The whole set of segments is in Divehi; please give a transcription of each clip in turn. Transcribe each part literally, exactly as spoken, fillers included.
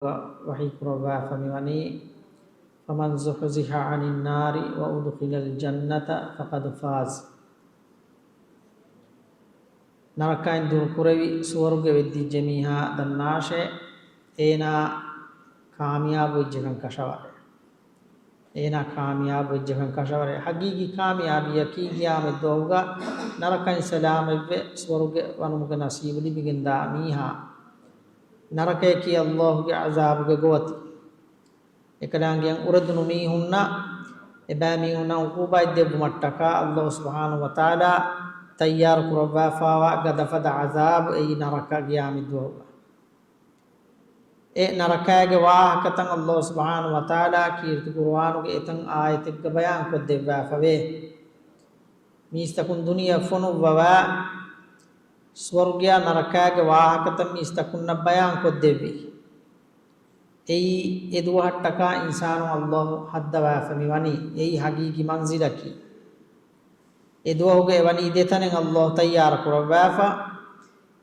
ވަޙީ ކުރައްވާފަ މިވަނީ، فَمَنْ زُحْزِحَ عَنِ النَّارِ وَأُدْخِلَ الْجَنَّةَ فَقَدْ فَازَ. ނަރަކައިން ދުރުކުރެވި ސުވަރުގެ ވެއްދިއްޖެ މީހާ ދަންނާށޭ، އޭނާ ކާމިޔާބު ވެއްޖެކަން ކަށަވަރޭ. އޭނާ ކާމިޔާބު ވެއްޖެކަން ކަށަވަރޭ. ހަގީގީ ކާމިޔާބީއަކީ ގިޔާމަތް ދުވަހުގަ ނަރަކައިން ސަލާމަތްވެ ސުވަރުގެ ވަނުމުގެ ނަސީބު ލިބިގެންދާ މީހާ. ނަރަކަޔަކީ ﷲ ގެ ޢަޒާބުގެ ގޮވަތި. އެކަލާނގެއަށް އުރެދުނު މީހުންނަށް، އެބައިމީހުންނަށް ޢުޤޫބާތް ދެއްވުމަށްޓަކާ ﷲ ސުބްޙާނަހޫ ވަތަޢާލާ ތައްޔާރު ކުރައްވާފާވާ ގަދަފަދަ ޢަޒާބު އެއީ ނަރަކަ ގިޔާމަތް ދުވަހުގަ. އެ ނަރަކާގެ ވާހަކަތައް ﷲ ސުބްޙާނަހޫ ވަތަޢާލާ ކީރިތި ޤުރުއާނުގެ އެތައް އާޔަތެއްގަ ބަޔާން ކޮށްދެއްވާފަވޭ. މީސްތަކުން ދުނިޔެ ފޮނުއްވަވާ، ސުވަރުގެއާ ނަރަކާގެ ވާހަކަތައް މީސްތަކުންނަށް ބަޔާން ކޮށްދެއްވި. އެއީ އެ ދުވަހަށްޓަކާ އިންސާނު ﷲ ހައްދަވާފަ މިވަނީ. އެއީ ހަގީގީ މަންޒިލަކީ. އެ ދުވަހުގަ އެވަނީ ދެތަނެއް ﷲ ތައްޔާރު ކުރައްވާފަ.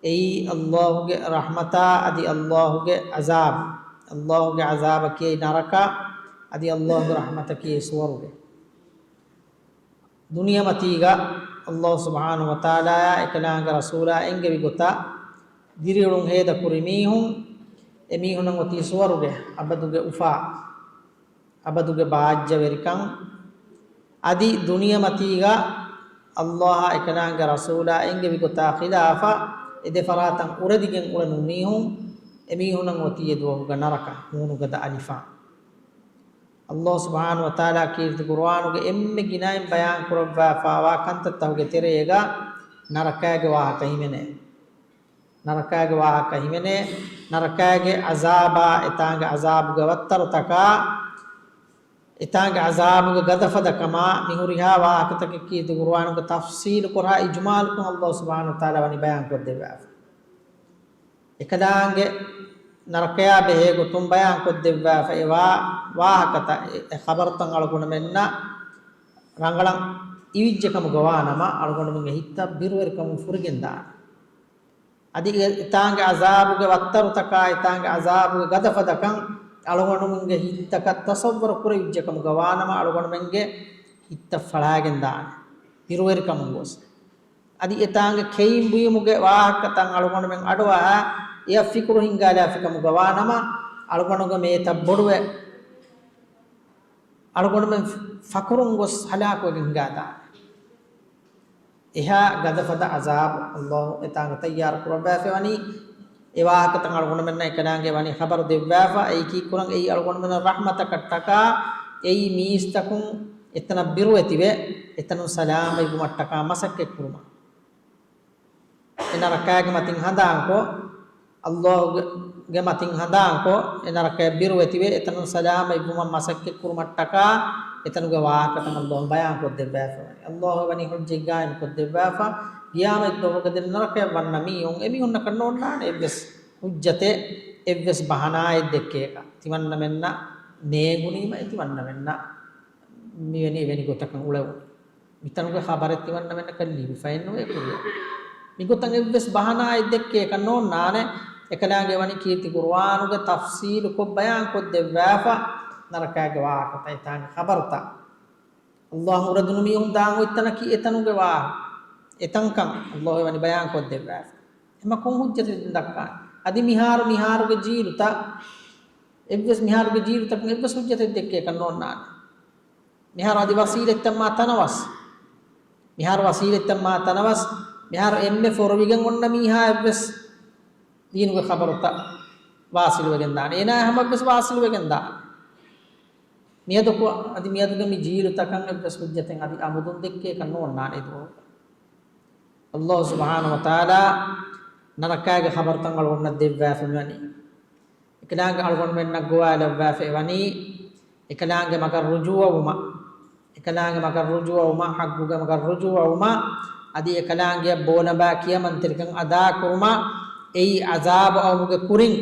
އެއީ ﷲ ގެ ރަޙްމަތާ އަދި ﷲ ގެ ޢަޒާބު. ﷲ ގެ ޢަޒާބަކީ ނަރަކަ، އަދި ﷲ ގެ ރަޙްމަތަކީ ސުވަރުގެ. ދުނިޔެމަތީގަ ﷲ ސުބްޙާނަހޫ ވަތަޢާލާއާ އެކަލާނގެ ރަސޫލާ އެންގެވި ގޮތަށް ދިރިއުޅުން ހޭދަކުރި މީހުން، އެ މީހުންނަށް އޮތީ ސުވަރުގެ އަބަދުގެ އުފާ، އަބަދުގެ ބާއްޖަވެރިކަން. އަދި ދުނިޔެމަތީގަ ﷲ އާ އެކަލާނގެ ރަސޫލާ އެންގެވި ގޮތާ ޚިލާފަށް އެ ދެ ފަރާތަށް އުރެދިގެން އުޅެނު މީހުން، އެ މީހުންނަށް އޮތީ އެ ދުވަހުގަ ނަރަކަ، ހޫނުގަދަ އަލިފާން. ﷲ ސުބްޙާނަހޫ ވަތަޢާލާ ކީރިތި ޤުރުއާނުގެ އެންމެ ގިނައިން ބަޔާން ކުރައްވާފާވާ ކަންތައްތަކުގެ ތެރޭގަ ނަރަކާގެ ވާހަކަ ހިމެނޭ. ނަރަކާގެ ވާހަކަ ހިމެނޭ. ނަރަކާގެ ޢަޒާބާ، އެތާނގެ ޢަޒާބުގެ ވައްތަރުތަކާ، އެތާނގެ ޢަޒާބުގެ ގަދަފަދަކަމާ މި ހުރިހާ ވާހަކަތަކަކީ ދު ޤުރުއާނުގެ ތަފްޞީލު ކުރާ އިޖުމާލުކޮށް ﷲ ސުބްޙާނަހޫ ވަތަޢާލާ ވަނީ ބަޔާން ކޮށްދެއްވާފަ. އެކަލާނގެ ނަރަކަޔާ ބެހޭ ގޮތުން ބަޔާން ކޮށްދެއްވާފައިވާ ވާހަކަތައް، އެ، އެ ޚަބަރުތައް އަޅުގަނޑުމެންނަށް ރަނގަޅަށް އިވިއްޖެ ކަމުގަ ވާނަމަ، އަޅުގަނޑުމެންގެ ހިތްތައް ބިރުވެރިކަމުން ފުރިގެންދާނެ. އަދި އެ، އެތާނގެ ޢަޒާބުގެ ވައްތަރުތަކާ، އެތާނގެ ޢަޒާބުގެ ގަދަފަދަކަން އަޅުގަނޑުމެންގެ ހިތްތަކަށް ތަޞައްވަރު ކުރެވިއްޖެ ކަމުގަ ވާނަމަ، އަޅުގަނޑުމެންގެ ހިތްތައް ފަޅާގެންދާނެ ބިރުވެރިކަމުން ގޮސް. އަދި އެތާނގެ ކެއިން ބުއިމުގެ ވާހަކަތައް އަޅުގަނޑުމެން އަޑުއަހާ، އެއަށް ފިކުރު ހިންގާލާފިކަމުގަ ވާނަމަ، އަޅުގަނޑުގެ މޭތައް ބޮޑުވެ، އަޅުގަނޑުމެން ފަކުރުން ގޮސް ހަލާކުވެގެން ހިނގާދާނެ. އެހާ ގަދަފަދަ ޢަޒާބު ﷲ އެތާނގަ ތައްޔާރު ކުރައްވާފައިވަނީ. އެ ވާހަކަތައް އަޅުގަނޑުމެންނަށް އެކަލާނގެ ވަނީ ޚަބަރު ދެއްވާފަ، އެއީ ކީއްކުރަން، އެއީ އަޅުގަނޑުމެންނަށް ރަޙްމަތަކަށްޓަކާ، އެއީ މީސްތަކުން އެތަނަށް ބިރުވެތިވެ، އެތަނުން ސަލާމަތްވުމަށްޓަކާ މަސައްކަތްކުރުމަށް. އެ ނަރަކާގެ މަތިން ހަނދާންކޮށް، ﷲ ގެ، ގެ މަތިން ހަނދާންކޮށް، އެ ނަރަކަޔަށް ބިރުވެތިވެ، އެތަނުން ސަލާމަތްވުމަށް މަސައްކަތްކުރުމަށްޓަކާ، އެތަނުގެ ވާހަކަތައް ﷲ ބަޔާންކޮށްދެއްވާފަ. ﷲ ވަނީ ޙުއްޖަތް ގާއިމްކޮށްދެއްވާފަ، ގިޔާމަތް ދުވަހުގެ ދެން ނަރަކަޔަށް ވަންނަ މީހުން، އެމީހުންނަކަށް ނޯންނާނެ އެއްވެސް ޙުއްޖަތެއް، އެއްވެސް ބަހަނާއެއް ދެއްކޭކަށް. ތިމަންނަމެންނަށް ނޭނގުނީމަ އެ ތިމަންނަމެންނަށް މިވެނި އެވެނި ގޮތަކަށް އުޅެވުނު. މިތަނުގެ ޚަބަރެއް ތިމަންނަމެންނަކަށް ލިބިފައެއްނުވޭ ކުރިއަށް. މިގޮތަށް އެއްވެސް ބަހަނާއެއް ދެއްކޭކަށް ނޯންނާނެ. އެކަލާނގެ ވަނީ ކީރިތި ޤުރުއާނުގެ ތަފްޞީލުކޮށް ބަޔާންކޮށްދެއްވާފަ، ނަރަކާގެ ވާހަކަތައް، އެތާނގެ ޚަބަރުތައް. ﷲ އުރެދުނު މީހުން ދާން އޮތްތަނަކީ އެތަނުގެ ވާހަކަ. އެތަންކަން ﷲ ވަނީ ބަޔާންކޮށްދެއްވާފަ. އެމަ ކޮން ޙުއްޖަތެއް ދައްކާނެ؟ އަދި މިހާރު، މިހާރުގެ ޖީލުތައް، އެއްވެސް މިހާރުގެ ޖީލުތަކުން އެއްވެސް ޙުއްޖަތެއް ދެއްކޭކަށް ނޯންނާނެ. މިހާރު އަދި ވަސީލަތްތައް މާ ތަނަވަސް. މިހާރު ވަސީލަތްތައް މާ ތަނަވަސް. މިހާރު އެންމެ ފޮރުވިގެން އޮންނަ މީހާ އެއްވެސް ދީނުގެ ޚަބަރުތައް ވާސިލުވެގެން ދާނެ. އޭނާ ހަމަ އެއްވެސް ވާސިލުވެގެން ދާނެ. މިއަދު ކު-، އަދި މިއަދުގެ މި ޖީލުތަކަށް އެއްވެސް ޙުއްޖަތެއް އަދި އަބަދުން ދެއްކޭކަށް ނޯންނާނެ ދުވަހު. ﷲ ސުބްޙާނަހޫ ވަތަޢާލާ ނަރަކާގެ ޚަބަރުތައް އަޅުގަނޑަށް ދެއްވާފަ މިވަނީ. އެކަލާނގެ އަޅުގަނޑުމެންނަށް ގޮވާލައްވާފައި ވަނީ، އެކަލާނގެ މަގަށް ރުޖޫޢަވުމަށް، އެކަލާނގެ މަގަށް ރުޖޫޢަވުމަށް، ޙައްޤުގެ މަގަށް ރުޖޫޢަވުމަށް، އަދި އެކަލާނގެއަށް ބޯލަނބާ ކިޔަމަންތެރިކަން އަދާކުރުމަށް. އެއީ ޢަޒާބު އައުމުގެ ކުރިން،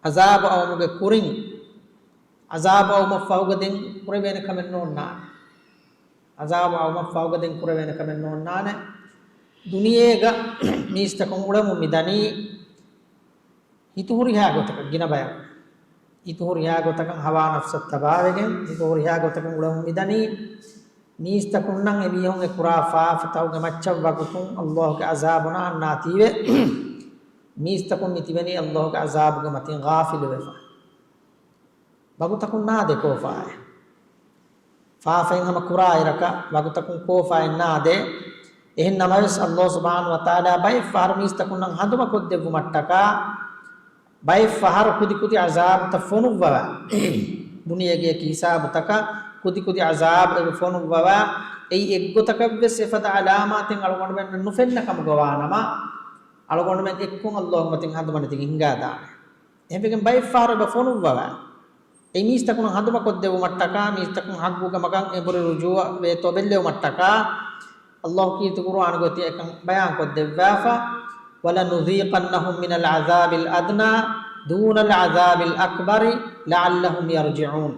ޢަޒާބު އައުމުގެ ކުރިން، ޢަޒާބު އައުމަށްފަހުގަ ދެން ކުރެވޭނެ ކަމެއް ނޯންނާނެ. ޢަޒާބު އައުމަށްފަހުގަ ދެން ކުރެވޭނެ ކަމެއް ނޯންނާނެ. ދުނިޔޭގަ މީސްތަކުން އުޅެމުން މިދަނީ، އިތު ހުރިހާ ގޮތަކަށް ގިނަ ބަޔަކު، އިތު ހުރިހާ ގޮތަކަށް ހަވާ ނަފްސަށް ތަބާވެގެން، އިތު ހުރިހާ ގޮތަކަށް އުޅެމުން މިދަނީ. މީސްތަކުންނަށް އެމީހުން އެ ކުރާ ފާފަތަކުގެ މައްޗަށް ވަގުތުން ﷲ ގެ ޢަޒާބު ނާންނާތީވެ، މީސްތަކުން މިތިބެނީ ﷲ ގެ ޢަޒާބުގެ މަތިން ޣާފިލުވެފަ. ވަގުތަކުން ނާދޭ ކޯފާއެއް. ފާފައިން ހަމަ ކުރާއިރަކަށް ވަގުތަކުން ކޯފާއެއް ނާދޭ. އެހެން ނަމަވެސް، ﷲ ސުބްޙާނަހޫ ވަތަޢާލާ ބައެއް ފަހަރު މީސްތަކުންނަށް ހަނދުމަކޮށްދެއްވުމަށްޓަކާ، ބައެއް ފަހަރު ކުދިކުދި ޢަޒާބުތައް ފޮނުއްވަވާ، ދުނިޔޭގެ އެކި ހިސާބުތަކަށް ކުދިކުދި ޢަޒާބު އެބަ ފޮނުއްވަވާ، އެއީ އެއްގޮތަކަށްވެސް އެފަދަ ޢަލާމާތެއް އަޅުގަނޑުމެންނަށް ނުފެންނަ ކަމުގަ ވާނަމަ، އަޅުގަނޑުމެން އެއްކޮށް ﷲ ގެ މަތިން ހަނދުމަނެތިގެން ހިނގާދާނެ. އެހެންވެގެން ބައެއް ފަހަރު އެބަ ފޮނުއްވަވާ. އެ މީސްތަކުން ހަނދުމަކޮށްދެއްވުމަށްޓަކާ، މީސްތަކުން ޙައްޤުގެ މަގަށް އެނބުރި ރުޖޫޢަ ވޭތޯ ބެއްލެވުމަށްޓަކާ، ﷲ ކީރިތި ޤުރުއާނުގައި އެކަން ބަޔާންކޮށްދެއްވާފަ، وَلَنُذِيقَنَّهُم مِّنَ الْعَذَابِ الْأَدْنَىٰ دُونَ الْعَذَابِ الْأَكْبَرِ لَعَلَّهُمْ يَرْجِعُونَ.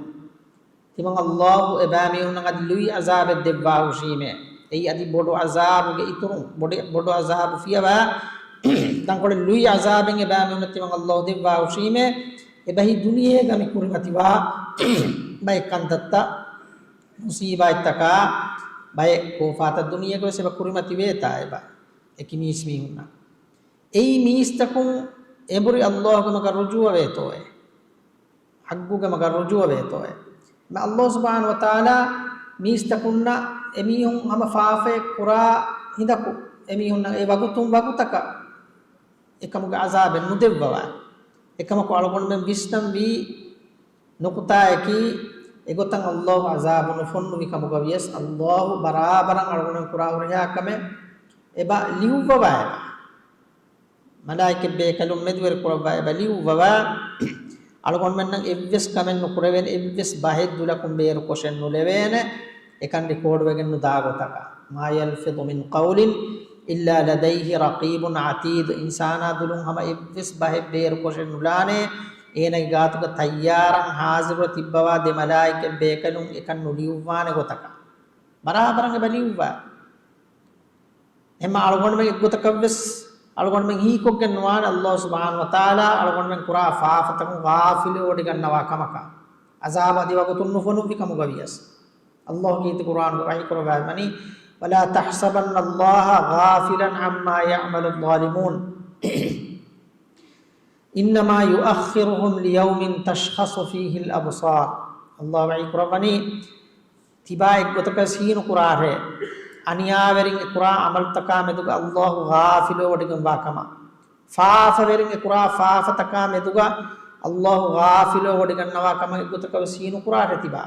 ތިމަން ﷲ އެބައިމީހުންނަށް އަދި ލުއި ޢަޒާބެއް ދެއްވާހުށީމޭ. އެއީ އަދި ބޮޑު ޢަޒާބުގެ އިތުރުން، ބޮޑެ-، ބޮޑު ޢަޒާބު ފިޔަވާ، ތަންކޮޅެއް ލުއި ޢަޒާބެއް އެބައިމީހުންނަށް ތިމަން ﷲ ދެއްވާހުށީމޭ. އެބަހީ ދުނިޔޭގަ މި ކުރިމަތިވާ ބައެއް ކަންތައްތައް، މުޞީބާތްތަކާ، ބައެއް ކޯފާތައް ދުނިޔޭގަވެސް އެބަ ކުރިމަތިވޭތާ އެބަ އެކި މީސްމީހުންނަށް. އެއީ މީސްތަކުން އެނބުރި ﷲ ގެ މަގަށް ރުޖޫޢަ ވޭތޯއޭ. ޙައްޤުގެ މަގަށް ރުޖޫޢަ ވޭތޯއޭ. މި ﷲ ސުބްޙާނަހޫ ވަތަޢާލާ މީސްތަކުންނަށް އެމީހުން ހަމަ ފާފައެއް ކުރާ ހިނދަކު، އެމީހުންނަށް އެ ވަގުތުން ވަގުތަކަށް އެކަމުގެ ޢަޒާބެއް ނުދެއްވަވާ. އެކަމަކު އަޅުގަނޑުމެން ވިސްނަންވީ ނުކުތާއަކީ، އެގޮތަށް ﷲ ޢަޒާބު ނުފޮނުއްވި ކަމުގަ ވިޔަސް، ﷲ ބަރާބަރަށް އަޅުގަނޑުމެން ކުރާ ހުރިހާ ކަމެއް އެބަ ލިޔުއްވަވާ އެބަ. މަލާއިކަތް ބޭކަލުން މެދުވެރި ކުރައްވާ އެބަ ލިޔުއްވަވާ، އަޅުގަނޑުމެންނަށް އެއްވެސް ކަމެއް ނުކުރެވޭނެ، އެއްވެސް ބަހެއް ދުލަކުން ބޭރުކޮށެއް ނުލެވޭނެ، އެކަން ރިކޯޑުވެގެން ނުދާ ގޮތަކަށް. مَا يَلْفِظُ مِنْ قَوْلٍ إِلَّا لَدَيْهِ رَقِيبٌ عَتِيدٌ. އިންސާނާ ދުލުން ހަމަ އެއްވެސް ބަހެއް ބޭރުކޮށެއް ނުލާނެ، އޭނަގެ ގާތުގަ ތައްޔާރަށް ހާޒިރުވެ ތިއްބަވާ ދެ މަލާއިކަތް ބޭކަލުން އެކަން ނުލިޔުއްވާނެ ގޮތަކަށް. ބަރާބަރަށް އެބަ ލިޔުއްވާ. އެހެންމަ އަޅުގަނޑުމެން އެއްގޮތަކަށްވެސް އަޅުގަނޑުމެން ހީކޮށްގެން ނުވާނެ، ﷲ ސުބްޙާނަހޫ ވަތަޢާލާ އަޅުގަނޑުމެން ކުރާ ފާފަތަކުން ޣާފިލުވެވޮޑިގަންނަވާ ކަމަކަށް، ޢަޒާބު އަދި ވަގުތުން ނުފޮނުއްވި ކަމުގަ ވިޔަސް. ﷲ ކީރިތި ޤުރުއާނުގަ ވަޙީ ކުރައްވާފައިވަނީ، وَلَا تَحْسَبَنَّ اللَّهَ غَافِلًا عَمَّا يَعْمَلُ الظَّالِمُونَ إِنَّمَا يُؤَخِّرُهُمْ لِيَوْمٍ تَشْخَصُ فِيهِ الْأَبْصَارُ. ﷲ ވަޙީ ކުރައްވަނީ، ތިބާ އެއްގޮތަކަށް ހީނުކުރާށޭ، އަނިޔާވެރިން އެކުރާ ޢަމަލުތަކާ މެދުގަ ﷲ ޣާފިލުވެވޮޑިގެންވާ ކަމަށް. ފާފަވެރިން އެކުރާ ފާފަތަކާ މެދުގަ ﷲ ޣާފިލުވެވޮޑިގަންނަވާ ކަމަށް އެއްގޮތަކަށް ވެސް ހީނުކުރާށޭ ތިބާ.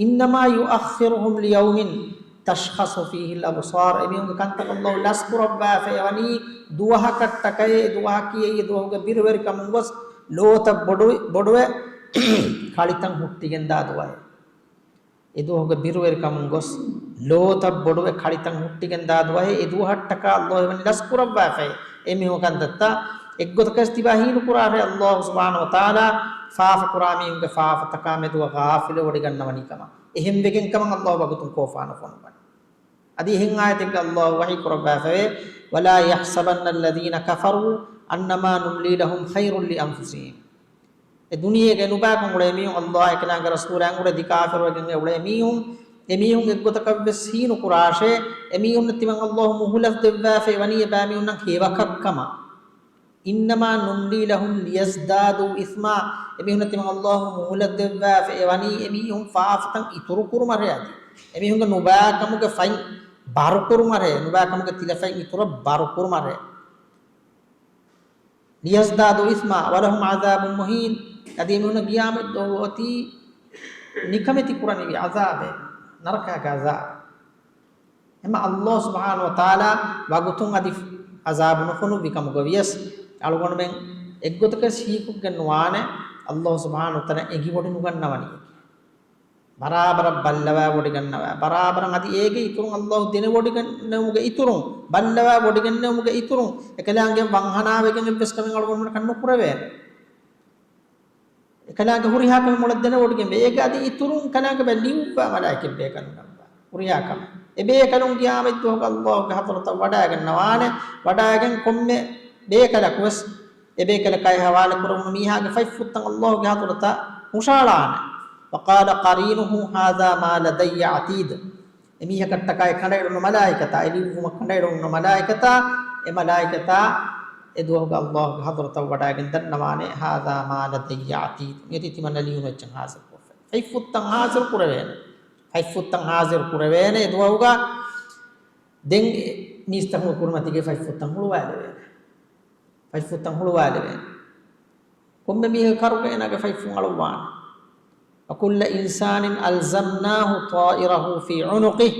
إِنَّمَا يُؤَخِّرُهُمْ لِيَوْمٍ تَشْخَصُ فِيهِ الْأَبْصَارُ. އެމީހުންގެ ކަންތައް ﷲ ލަސްކުރައްވާފައިވަނީ ދުވަހަކަށްޓަކައި، އެ ދުވަހަކީ އެ ދުވަހުގެ ބިރުވެރިކަމުން ގޮސް ލޯތައް ބޮޑުވެ، ބޮޑުވެ ކަޅިތައް ހުއްޓިގެންދާ ދުވަހެއް. އެ ދުވަހުގެ ބިރުވެރިކަމުން ގޮސް ލޯތައް ބޮޑުވެ ކަޅިތައް ހުއްޓިގެންދާ ދުވަހެއް. އެ ދުވަހަށްޓަކާ ﷲ އެވަނީ ލަސްކުރައްވާފައި. އެމީހުން ކަންތައްތައް އެއްގޮތަކަށް ތިބާ ހީނުކުރާށޭ، ﷲ ސުބްޙާނަހޫ ވަތަޢާލާ ފާފަކުރާ މީހުންގެ ފާފަތަކާ މެދުގަ ޣާފިލުވެވޮޑިގަންނަވަނީ ކަމަށް. އެހެންވެގެން ކަމަށް ﷲ ވަގުތުން ކޯފާ ނުފޮނުއްވަނީ. އަދި އެހެން އާޔަތެއްގަ ﷲ ވަޙީ ކުރައްވާފައެވެ، وَلَا يَحْسَبَنَّ الَّذِينَ كَفَرُوا أَنَّمَا نُمْلِي لَهُمْ خَيْرٌ لِأَنفُسِهِمْ. އެ ދުނިޔޭގައި ނުބައިކަން އުޅޭ މީހުން، ﷲ އާއި އެކަލާނގެ ރަސޫލާ އުޅޭ ދި ކާފިރުވެގެން އެ އުޅޭ މީހުން، އެ މީހުން އެއްގޮތަކަށްވެސް ހީނުކުރާށޭ، އެ މީހުންނަށް ތިމަން ﷲ މުހުލަތު ދެއްވާފައި ވަނީ އެބައިމީހުންނަށް ހެޔޮކަށްކަމަށް. إِنَّمَا نُمْلِي لَهُمْ لِيَزْدَادُوا إِثْمًا. އެމީހުންނަށް ތިމަން ﷲ މުހުލަތު ދެއްވާފައި ވަނީ އެމީހުން ފާފަތައް އިތުރުކުރުމަށޭ އަދި. އެމީހުންގެ ނުބައިކަމުގެ ފައިން ބާރުކުރުމަށޭ، ނުބައިކަމުގެ ތިލަފައިން އިތުރަށް ބާރުކުރުމަށޭ. لِيَزْدَادُوا إِثْمًا وَلَهُمْ عَذَابٌ مُهِينٌ. އަދި އެމީހުންނަށް ގިޔާމަތް ދުވަހު އޮތީ ނިކަމެތި ކުރަނިވި ޢަޒާބެއް، ނަރަކައިގެ ޢަޒާބެއް. އެމަ ﷲ ސުބްޙާނަހޫ ވަތަޢާލާ ވަގުތުން އަދި ޢަޒާބު ނުފޮނުއްވި ކަމުގަ ވިޔަސް، އަޅުގަނޑުމެން އެއްގޮތަކަށް ހީކޮށްގެން ނުވާނެ، ﷲ ސުބްޙާނަހޫ ވަތަޢާލާ އެނގިވޮޑިނުގަންނަވަނީ. ބަރާބަރަށް ބައްލަވާ ވޮޑިގަންނަވާ، ބަރާބަރަށް އަދި އޭގެ އިތުރުން ﷲ ދެނެވޮޑިގަންނެވުމުގެ އިތުރުން، ބައްލަވާ ވޮޑިގަންނެވުމުގެ އިތުރުން، އެކަލާނގެ ވަންހަނާވެގެން އެއްވެސް ކަމެއް އަޅުގަނޑުމެންނަށް ނުކުރެވޭނެ. އެކަލާނގެ ހުރިހާ ކަމެއް މޮޅަށް ދެނެވޮޑިގެންވޭ. އޭގެ އަދި އިތުރުން ކަލާނގެ ބަ ލިޔުއްވާ މަލާއިކަތް ބޭކަލުންނަށްވާ ހުރިހާ ކަމެއް. އެ ބޭކަލުން ގިޔާމަތް ދުވަހުގަ ﷲ ގެ ޙަޟްރަތަށް ވަޑައިގަންނަވާނެ، ވަޑައިގެން ކޮންމެ ބޭކަލަކުވެސް އެބޭކަލަކާއި ހަވާލުކުރެވުނު މީހާގެ ފަތްފުށްތައް ﷲގެ ޙަޟްރަތަށް ހުށައަޅާނެ. وقال قرينه هذا ما لدي عتيد. އެމީހަކަށްޓަކާއި ކަނޑައެޅުނު މަލާއިކަތާ، އެ ލިޔުއްވުމަށް ކަނޑައެޅުނު މަލާއިކަތާ، އެ މަލާއިކަތާ އެ ދުވަހުގަ ﷲގެ ޙަޟްރަތަށް ވަޑައިގެން ދަންނަވާނެ، هذا ما لدي عتيد. މިއޮތީ ތިމަންނަ ލިޔުނު އެއްޗެއް ޙާޟިރުކޮށްފަ. ފަތްފުށްތައް ޙާޟިރު ކުރެވޭނެ. ފަތްފުށްތައް ޙާޟިރު ކުރެވޭނެ އެ ދުވަހުގަ. ދެން މީސްތަކުންގެ ކުރިމަތީގައި ފަތްފުށްތައް ހުޅުވާލެވޭނެ. ފަތްފުށްތައް ހުޅުވާލެވޭނެ. ކޮންމެ މީހެއް ކަރުގަ އޭނާގެ ފަތްފުށް އަޅުއްވާނެ. وكل إنسان ألزمناه طائره في عنقه.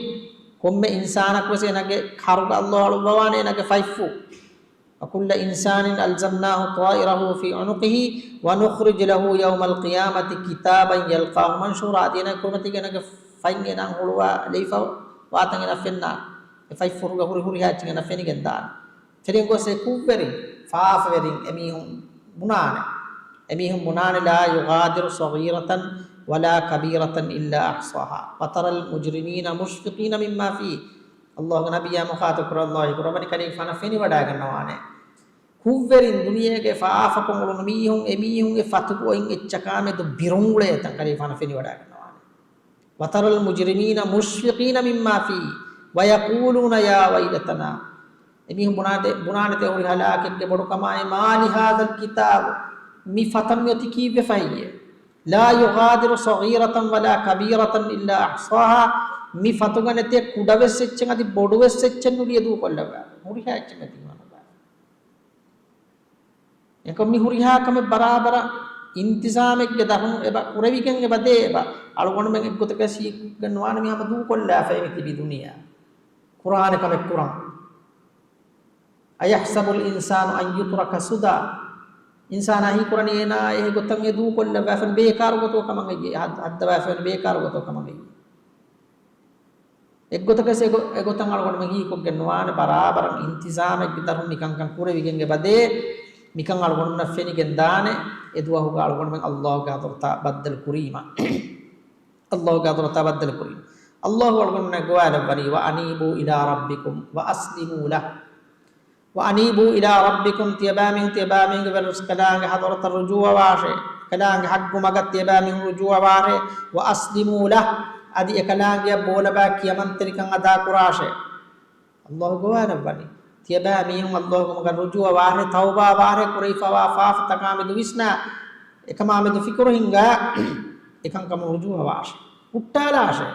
ކޮންމެ އިންސާނަކުވެސް އޭނާގެ ކަރުގަ ﷲ އަޅުއްވަވާނެ އޭނާގެ ފަތްފުށް. وكل إنسان ألزمناه طائره في عنقه ونخرج له يوم القيامة كتابا يلقاه منشورا. އަދި އޭނާގެ ކުރިމަތީގަ އޭނާގެ ފަތް އޭނާ ހުޅުވާލެވިފަ ވާތަން އޭނާ ފެންނާނެ. އެ ފަތްފުށުގަ ހުރި ހުރިހާ އެއްޗެއް އޭނާ ފެނިގެން ދާނެ. ފެނިގެން ގޮސް އެ ކުށްވެރިން، ފާފަވެރިން އެމީހުން ބުނާނެ. އެމީހުން ބުނާނެ، لا يغادر صغيرة ولا كبيرة إلا أحصاها وترى المجرمين مشفقين مما فيه. ﷲގެ ނަބިއްޔާ މުޚާޠަބު ކުރައްވާ ކުރައްވަނީ ކަލޭގެފާނަށް ފެނިވަޑައިގަންނަވާނެ. ކުށްވެރިން ދުނިޔޭގެ ފާފަކޮށް އުޅުނު މީހުން، އެމީހުންގެ ފަތުގަ އޮތް އެއްޗަކާމެދު ބިރުން އުޅޭތަން ކަލޭގެފާނަށް ފެނިވަޑައިގަންނަވާނެ. وترى المجرمين مشفقين مما فيه ويقولون يا ويلتنا. އެމީހުން ބުނާތެ، ބުނާނެތެ ހުރި ހަލާކެއްގެ ބޮޑުކަމާއި، ما لهذا الكتاب، މި ފަތަށް މިއޮތީ ކީއްވެފައިއޭ؟ لا يغادر صغيرة ولا كبيرة إلا أحصاها. މި ފަތުގަ ނެތޭ ކުޑަވެސް އެއްޗެއް އަދި ބޮޑުވެސް އެއްޗެއް ނުލިޔެ ދޫކޮށްލައްވާ. ހުރިހާ އެއްޗެއް މެދު އިމާނު ބާ. އެކަމް މި ހުރިހާ ކަމެއް ބަރާބަރަށް އިންތިޒާމެއްގެ ދަށުން އެބަ ކުރެވިގެން އެބަ ދޭ އެބަ. އަޅުގަނޑުމެން އެއްގޮތަކަށް ހީކޮށްގެން ނުވާނެ މި ހަމަ ދޫކޮށްލާފައި މި ތިބި ދުނިޔެއާ. ކުރާނެ ކަމެއް ކުރަން. أيحسب الإنسان أن يترك سدى. އިންސާނާ ހީކުރަނީ އޭނާ އެ ގޮތަށް އެ ދޫކޮށްލައްވާފަން ބޭކާރު ގޮތުގަ ކަމަށް އެއްޔެ، ހައްދަވާފައި ބޭކާރު ގޮތުގަ ކަމަށް އެއްޔެ. އެއްގޮތަކަށް އެގޮ-، އެގޮތަށް އަޅުގަނޑުމެން ހީކޮށްގެން ނުވާނެ، ބަރާބަރަށް އިންތިޒާމެއްގެ ދަށުން މިކަންކަން ކުރެވިގެން އެބަދޭ، މިކަން އަޅުގަނޑުމެންނަށް ފެނިގެން ދާނެ، އެ ދުވަހުގަ އަޅުގަނޑުމެން ﷲގެ ޙަޟްރަތާ ބައްދަލު ކުރީމަ. ﷲގެ ޙަޟްރަތާ ބައްދަލު ކުރީމަ. ﷲ އަޅުގަނޑުމެންނަށް ގޮވާލައްވަނީ، وأنيبوا إلى ربكم وأسلموا له. وأنيبوا إلى ربكم، ތިޔަބައިމީހުން، ތިޔަބައިމީހުންގެ ވެރިރަސްކަލާނގެ ޙަޟްރަތަށް ރުޖޫޢަވާށޭ. އެކަލާނގެ ޙައްޤު މަގަށް ތިޔަބައިމީހުން ރުޖޫޢަވާށޭ. وأسلموا له، އަދި އެކަލާނގެއަށް ބޯލަބާ ކިޔަމަންތެރިކަން އަދާކުރާށޭ. ﷲ ގޮވާލައްވަނީ، ތިޔަބައިމީހުން ﷲގެ މަގަށް ރުޖޫޢަވާށޭ، ތައުބާވާށޭ، ކުރެވިފަވާ ފާފަތަކާމެދު ވިސްނާ، އެކަމާމެދު ފިކުރު ހިންގާ، އެކަންކަމުން ރުޖޫޢަވާށޭ. ހުއްޓާލާށޭ.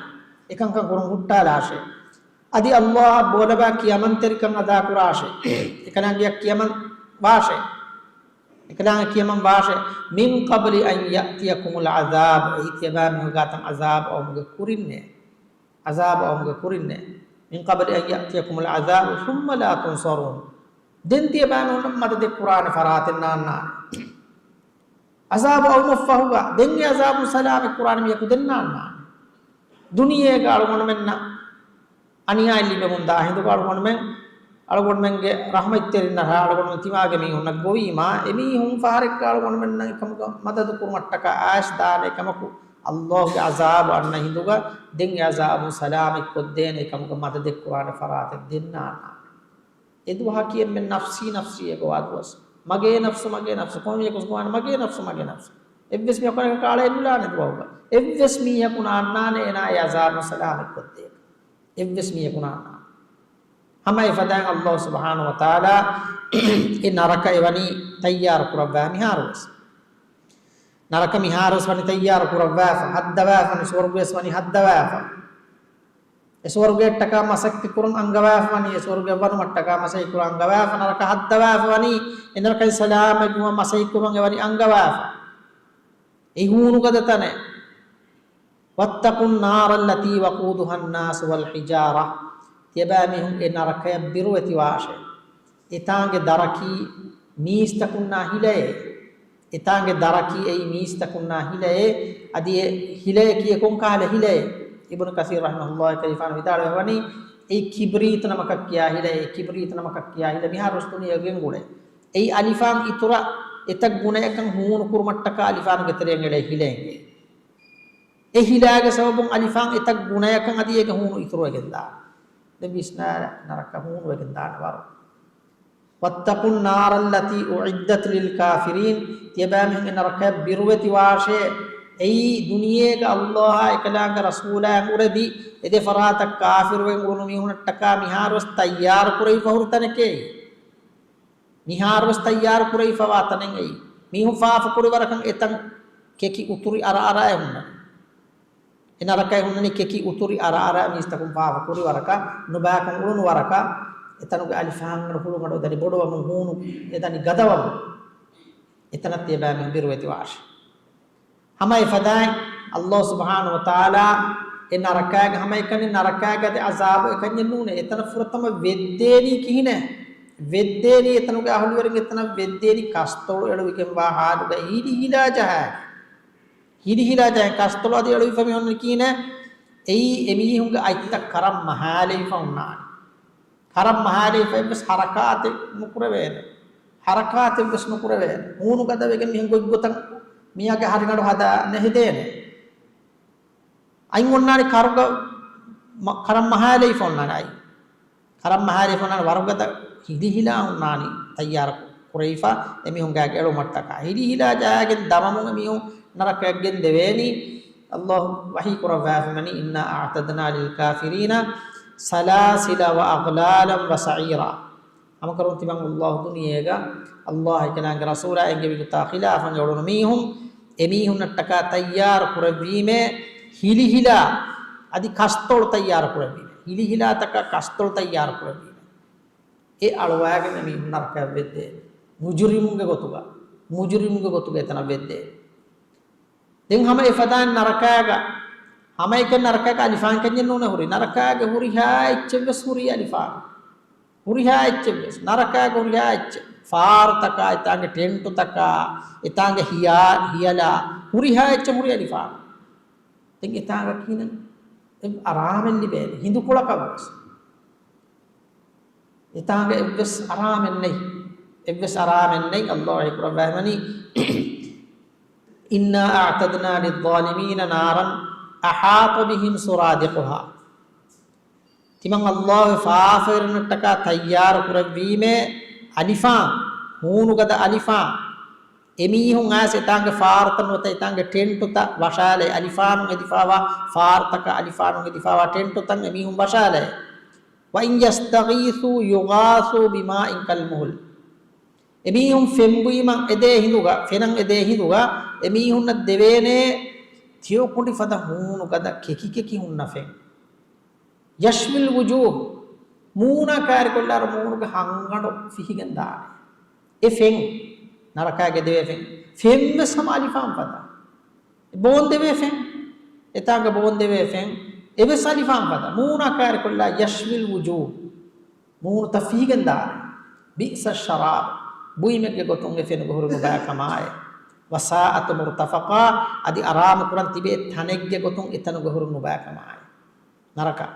އެކަންކަން ކުރުން ހުއްޓާލާށޭ. އަދި ﷲއަށް ބޯލަބާ ކިޔަމަންތެރިކަން އަދާކުރާށޭ. އެކަލާނގެއަށް ކިޔަމަން ވާށޭ. އެކަލާނގެ ކިޔަމަން ވާށޭ. من قبل أن يأتيكم العذاب، އެއީ ތިޔަބައިމީހުން ގާތަށް ޢަޛާބު އައުމުގެ ކުރިންނޭ. ޢަޛާބު އައުމުގެ ކުރިންނޭ. من قبل أن يأتيكم العذاب ثم لا تنصرون. ދެން ތިޔަބައިމީހުންނަށް މަދަދެއް ކުރާނެ ފަރާތެއް ނާންނާނެ. ޢަޛާބު އައުމަށްފަހުގަ، ދެން އެ ޢަޛާބުން ސަލާމަތް ކުރާނެ މީހަކު ދެން ނާންނާނެ. ދުނިޔޭގަ އަޅުގަނޑުމެންނަށް އަނިޔާއެއް ލިބެމުން ދާ ހިނދުގަ އަޅުގަނޑުމެން، އަޅުގަނޑުމެންގެ ރަޙްމަތްތެރިންނަށް އަޅުގަނޑުމެން ތިމާގެ މީހުންނަށް ގޮވީމާ، އެމީހުން ފަހަރެއްގަ އަޅުގަނޑުމެންނަށް އެކަމުގަ މަދަދު ކުރުމަށްޓަކާ އައިސް ދާނެ ކަމަކު، ﷲގެ ޢަޛާބު އަންނަ ހިނދުގަ ދެން އެ ޢަޛާބުން ސަލާމަތް ކޮށްދޭނެ ކަމުގަ މަދަދެއް ކުރާނެ ފަރާތެއް ދެން ނާންނާނެ. އެ ދުވަހަކީ އެންމެން ނަފްސީ ނަފްސީ އެ ގޮވާ ދުވަސް. މަގޭ ނަފްސު، މަގޭ ނަފްސު. ކޮންމެއަކުސް ގޮވާނެ މަގޭ ނަފްސު، މަގޭ ނަފްސު. އެއްވެސް މީހަކު އަނެކަކާ އަޅައެއް ނުލާނެ ދުވަހުގަ. އެއްވެސް މީހަކު ނާންނާނެ އޭނާ އެ ޢަޛާބުން ސަލާމަތް ކޮށްދޭ. އެއްވެސް މީހަކު ނާންނާނެ. ހަމަ އެފަދައިން ﷲ ސުބްޙާނަހޫ ވަތަޢާލާ އެ ނަރަކަ އެވަނީ ތައްޔާރު ކުރައްވާ މިހާރުވެސް. ނަރަކަ މިހާރުވެސް ވަނީ ތައްޔާރު ކުރައްވާފަ، ހައްދަވާފަ ވަނީ، ސުވަރުގެވެސް ވަނީ ހައްދަވާފަ. އެ ސުވަރުގެއަށްޓަކާ މަސައްކަތް ކުރަން އަންގަވާފަ ވަނީ، އެ ސުވަރުގެ ވަނުމަށްޓަކާ މަސައްކަތް ކުރަން އަންގަވާފަ، ނަރަކަ ހައްދަވާފަ ވަނީ، އެ ނަރަކައިން ސަލާމަތްވުމަށް މަސައްކަތް ކުރަން އެވަނީ އަންގަވާފަ. އެ ހޫނުގަދަ ތަނެއް. واتقوا النار التي وقودها الناس والحجارة. ތިޔަބައިމީހުން އެ ނަރަކަޔަށް ބިރުވެތިވާށޭ. އެތާނގެ ދަރަކީ މީސްތަކުންނާ ހިލައޭ. އެތާނގެ ދަރަކީ އެއީ މީސްތަކުންނާ ހިލައޭ. އަދި އެ ހިލަޔަކީ ކޮންކަހަލަ ހިލައެއް؟ އިބްނު ކަސީރު ރަޙިމަހުﷲ ކަލޭގެފާނު ވިދާޅުވެފަވަނީ، އެއީ ކިބްރީތު ނަމަކަށް ކިޔާ ހިލައޭ، ކިބްރީތު ނަމަކަށް ކިޔާ ހިލަ މިހާރުވެސް ދުނިޔޭގަ ގެންގުޅޭ. އެއީ އަލިފާން އިތުރަށް އެތައް ގުނަޔަކަށް ހޫނު ކުރުމަށްޓަކާ އަލިފާނުގެ ތެރެއިން އެޅޭ ހިލައެއް. އެ ހިލާގެ ސަބަބުން އަލިފާން އެތައް ގުނަޔަކަށް އަދި އޭގެ ހޫނު އިތުރުވެގެންދާނެ. ދެން ވިސްނާލަ ނަރަކަ ހޫނުވެގެންދާނެ ވަރު. وَاتَّقُوا النَّارَ الَّتِي أُعِدَّتْ لِلْكَافِرِينَ. ތިޔަބައިމީހުން އެ ނަރަކަޔަށް ބިރުވެތިވާށޭ. އެއީ ދުނިޔޭގަ އައްލާހާ އެކަލާނގެ ރަސޫލާއަށް އުރެދި އެ ދެ ފަރާތަށް ކާފިރުވެ އުޅުނު މީހުންނަށްޓަކާ މިހާރުވެސް ތައްޔާރު ކުރެވިފަ ހުރި ތަނެކޭ. މިހާރުވެސް ތައްޔާރު ކުރެވިފަވާ ތަނެއް އެއީ. މީހުން ފާފަ ކުރި ވަރަކަށް އެތަން ކެކި އުތުރި އަރައަރާއެއް ހުންނަނީ. އެ ނަރަކައެއް ހުންނަނީ ކެކި އުތުރި އަރައަރާ މީސްތަކުން ފާފަ ކުރި ވަރަކަށް، ނުބައިކަން އުޅުނު ވަރަކަށް، އެތަނުގެ އަލިފާންގަނޑު ހުޅުގަނޑު އެދަނީ ބޮޑުވަމުން، ހޫނު އެދަނީ ގަދަވަމުން. އެތަނަށް ތިޔަބައިމީހުން ބިރުވެތިވާށޭ. ހަމަ އެފަދައިން އައްލާހު ސުބްޙާނަހު ވަތަޢާލާ އެ ނަރަކާގެ ހަމައެކަނި ނަރަކާގެ އަދި ޢަޒާބު އެކަންޏެއް ނޫނޭ. އެތަނަށް ފުރަތަމަ ވެއްދޭނީ ކިހިނެއް؟ ވެއްދޭނީ އެތަނުގެ އަހުލުވެރިން އެތަނަށް ވެއްދޭނީ ކަސްތޮޅު އެޅުވިގެންވާ ހާލުގައި ހިލިހިލާ ޖަހާގެން. ހިލިހިލާ ޖަހާ ކަސްތޮޅު އަދި އެޅުވިފަ މި އޮންނަނީ ކިހިނެއް؟ އެއީ އެމީހުންގެ އަތްތައް ކަރަން މަހާލެވިފަ އޮންނާނެ. ކަރަން މަހާލެވިފަ އެއްވެސް ހަރަކާތެއް ނުކުރެވޭނެ. ހަރަކާތެއްވެސް ނުކުރެވޭނެ. ހޫނު ގަދަވެގެން މިހެން ގޮތްގޮތަށް މިއާގެ ހަރިގަނޑު ހަދާ ނެހެދޭނެ. އަތް އޮންނާނެ ކަރުގަ، މަ-، ކަރަން މަހާލެވިފަ އޮންނާނެ އަތް. ކަރަން މަހާލެވިފަ އޮންނާނެ ވަރުގަދަ ހިލިހިލާ އޮންނާނީ ތައްޔާރު ކުރެވިފަ އެމީހުންގެ އެޅުމަށްޓަކާ. ހިލިހިލާ ޖަހާގެން ދަމަމުން އެމީހުން ނަރަކައަށް ގެންދެވޭނީ. އައްލާހު ވަޙީ ކުރައްވާފަ ވަނީ، إِنَّا أَعْتَدْنَا لِلْكَافِرِينَ سَلَاسِلَ وَأَغْلَالًا وَسَعِيرًا. ހަމަކަރުން ތިމަން އައްލާހު ދުނިޔޭގަ އައްލާހު އެކަލާނގެ ރަސޫލާ އެންގެވި ގޮތާ ޚިލާފަށް އެ އުޅުނު މީހުން، އެމީހުންނަށްޓަކާ ތައްޔާރު ކުރެއްވީމޭ ހިލިހިލާ އަދި ކަސްތޮޅު ތައްޔާރު ކުރެއްވީމޭ. ހިލިހިލާތަކާ ކަސްތޮޅު ތައްޔާރު ކުރެއްވީމޭ. އެ އަޅުވާގެން އެމީހުން ނަރަކަޔަށް ވެއްދޭ. މުޖުރިމުންގެ ގޮތުގަ، މުޖުރިމުންގެ ގޮތުގަ އެތަނަށް ވެއްދޭ. ދެން ހަމަ އެފަދައިން ނަރަކާގަ، ހަމައެކަނި ނަރަކާގަ އަލިފާން ކަންޏެއް ނޫނޭ ހުރީ. ނަރަކާގެ ހުރިހާ އެއްޗެއްވެސް ހުރީ އަލިފާން. ހުރިހާ އެއްޗެއްވެސް. ނަރަކާގެ ހުރިހާ އެއްޗެއް. ފާރުތަކާ، އެތާނގެ ޓެންޓުތަކާ، އެތާނގެ ހިޔާ-، ހިޔަލާ، ހުރިހާ އެއްޗެއް ހުރީ އަލިފާން. ދެން އެތާނގަ ކިހިނެއް އަރާމެއް ލިބޭނެ؟ ހިނދުކޮޅަކަށްވެސް. އެތާނގަ އެއްވެސް އަރާމެއް ނެތް. އެއްވެސް އަރާމެއް ނެތް. އައްލާހު ވަޙީ ކުރައްވައިމަނީ، إِنَّا أَعْتَدْنَا لِلظَّالِمِينَ نَارًا أَحَاطَ بِهِمْ سُرَادِقُهَا. ތިމަން އައްލާހު ފާފަވެރިންނަށްޓަކާ ތައްޔާރު ކުރެއްވީމޭ އަލިފާން، ހޫނުގަދަ އަލިފާން. އެމީހުން އައިސް އެތާނގެ ފާރުތައް ނުވަތަ އެތާނގެ ޓެންޓުތައް ވަށާލައި، އަލިފާނުން ހެދިފާވާ ފާރުތަކާ، އަލިފާނުން ހެދިފާވާ ޓެންޓުތައް އެމީހުން ވަށާލައި. وَإِنْ يَسْتَغِيثُوا يُغَاثُوا بِمَاءٍ كَالْمُهْلِ. އެމީހުން ފެން ބުއިމަށް އެދޭ ހިނދުގަ، ފެނަށް އެދޭ ހިނދުގަ، އެމީހުންނަށް ދެވޭނޭ ތިޔޮ ކުނޑި ފަދަ ހޫނު ގަދަ ކެކި ކެކި ހުންނަ ފެން. يَشْوِي الْوُجُوهَ، މޫނާ ކާރިކޮށްލާއިރު މޫނުގެ ހަންގަނޑު ފިހިގެން ދާނެ. އެ ފެން، ނަރަކާގެ ދެވޭ ފެން، ފެން ވެސް ހަމަ އަލިފާން ފަދަ. ބޯން ދެވޭ ފެން، އެތާނގަ ބޯން ދެވޭ ފެން، އެވެސް އަލިފާން ފަދަ. މޫނާ ކާރިކޮށްލާ، يَشْوِي الْوُجُوهَ. މޫނުތައް ފިހިގެން ދާނެ. بِئْسَ الشَّرَابُ، ބުއިމެއްގެ ގޮތުން އެ ފެނުގެ ހުރި ނުބައި ކަމާއި. وَسَاءَتْ مُرْتَفَقًا، އަދި އަރާމު ކުރަން ތިބޭ ތަނެއްގެ ގޮތުން އެތަނުގެ ހުރި ނުބައި ކަމާއި. ނަރަކަ.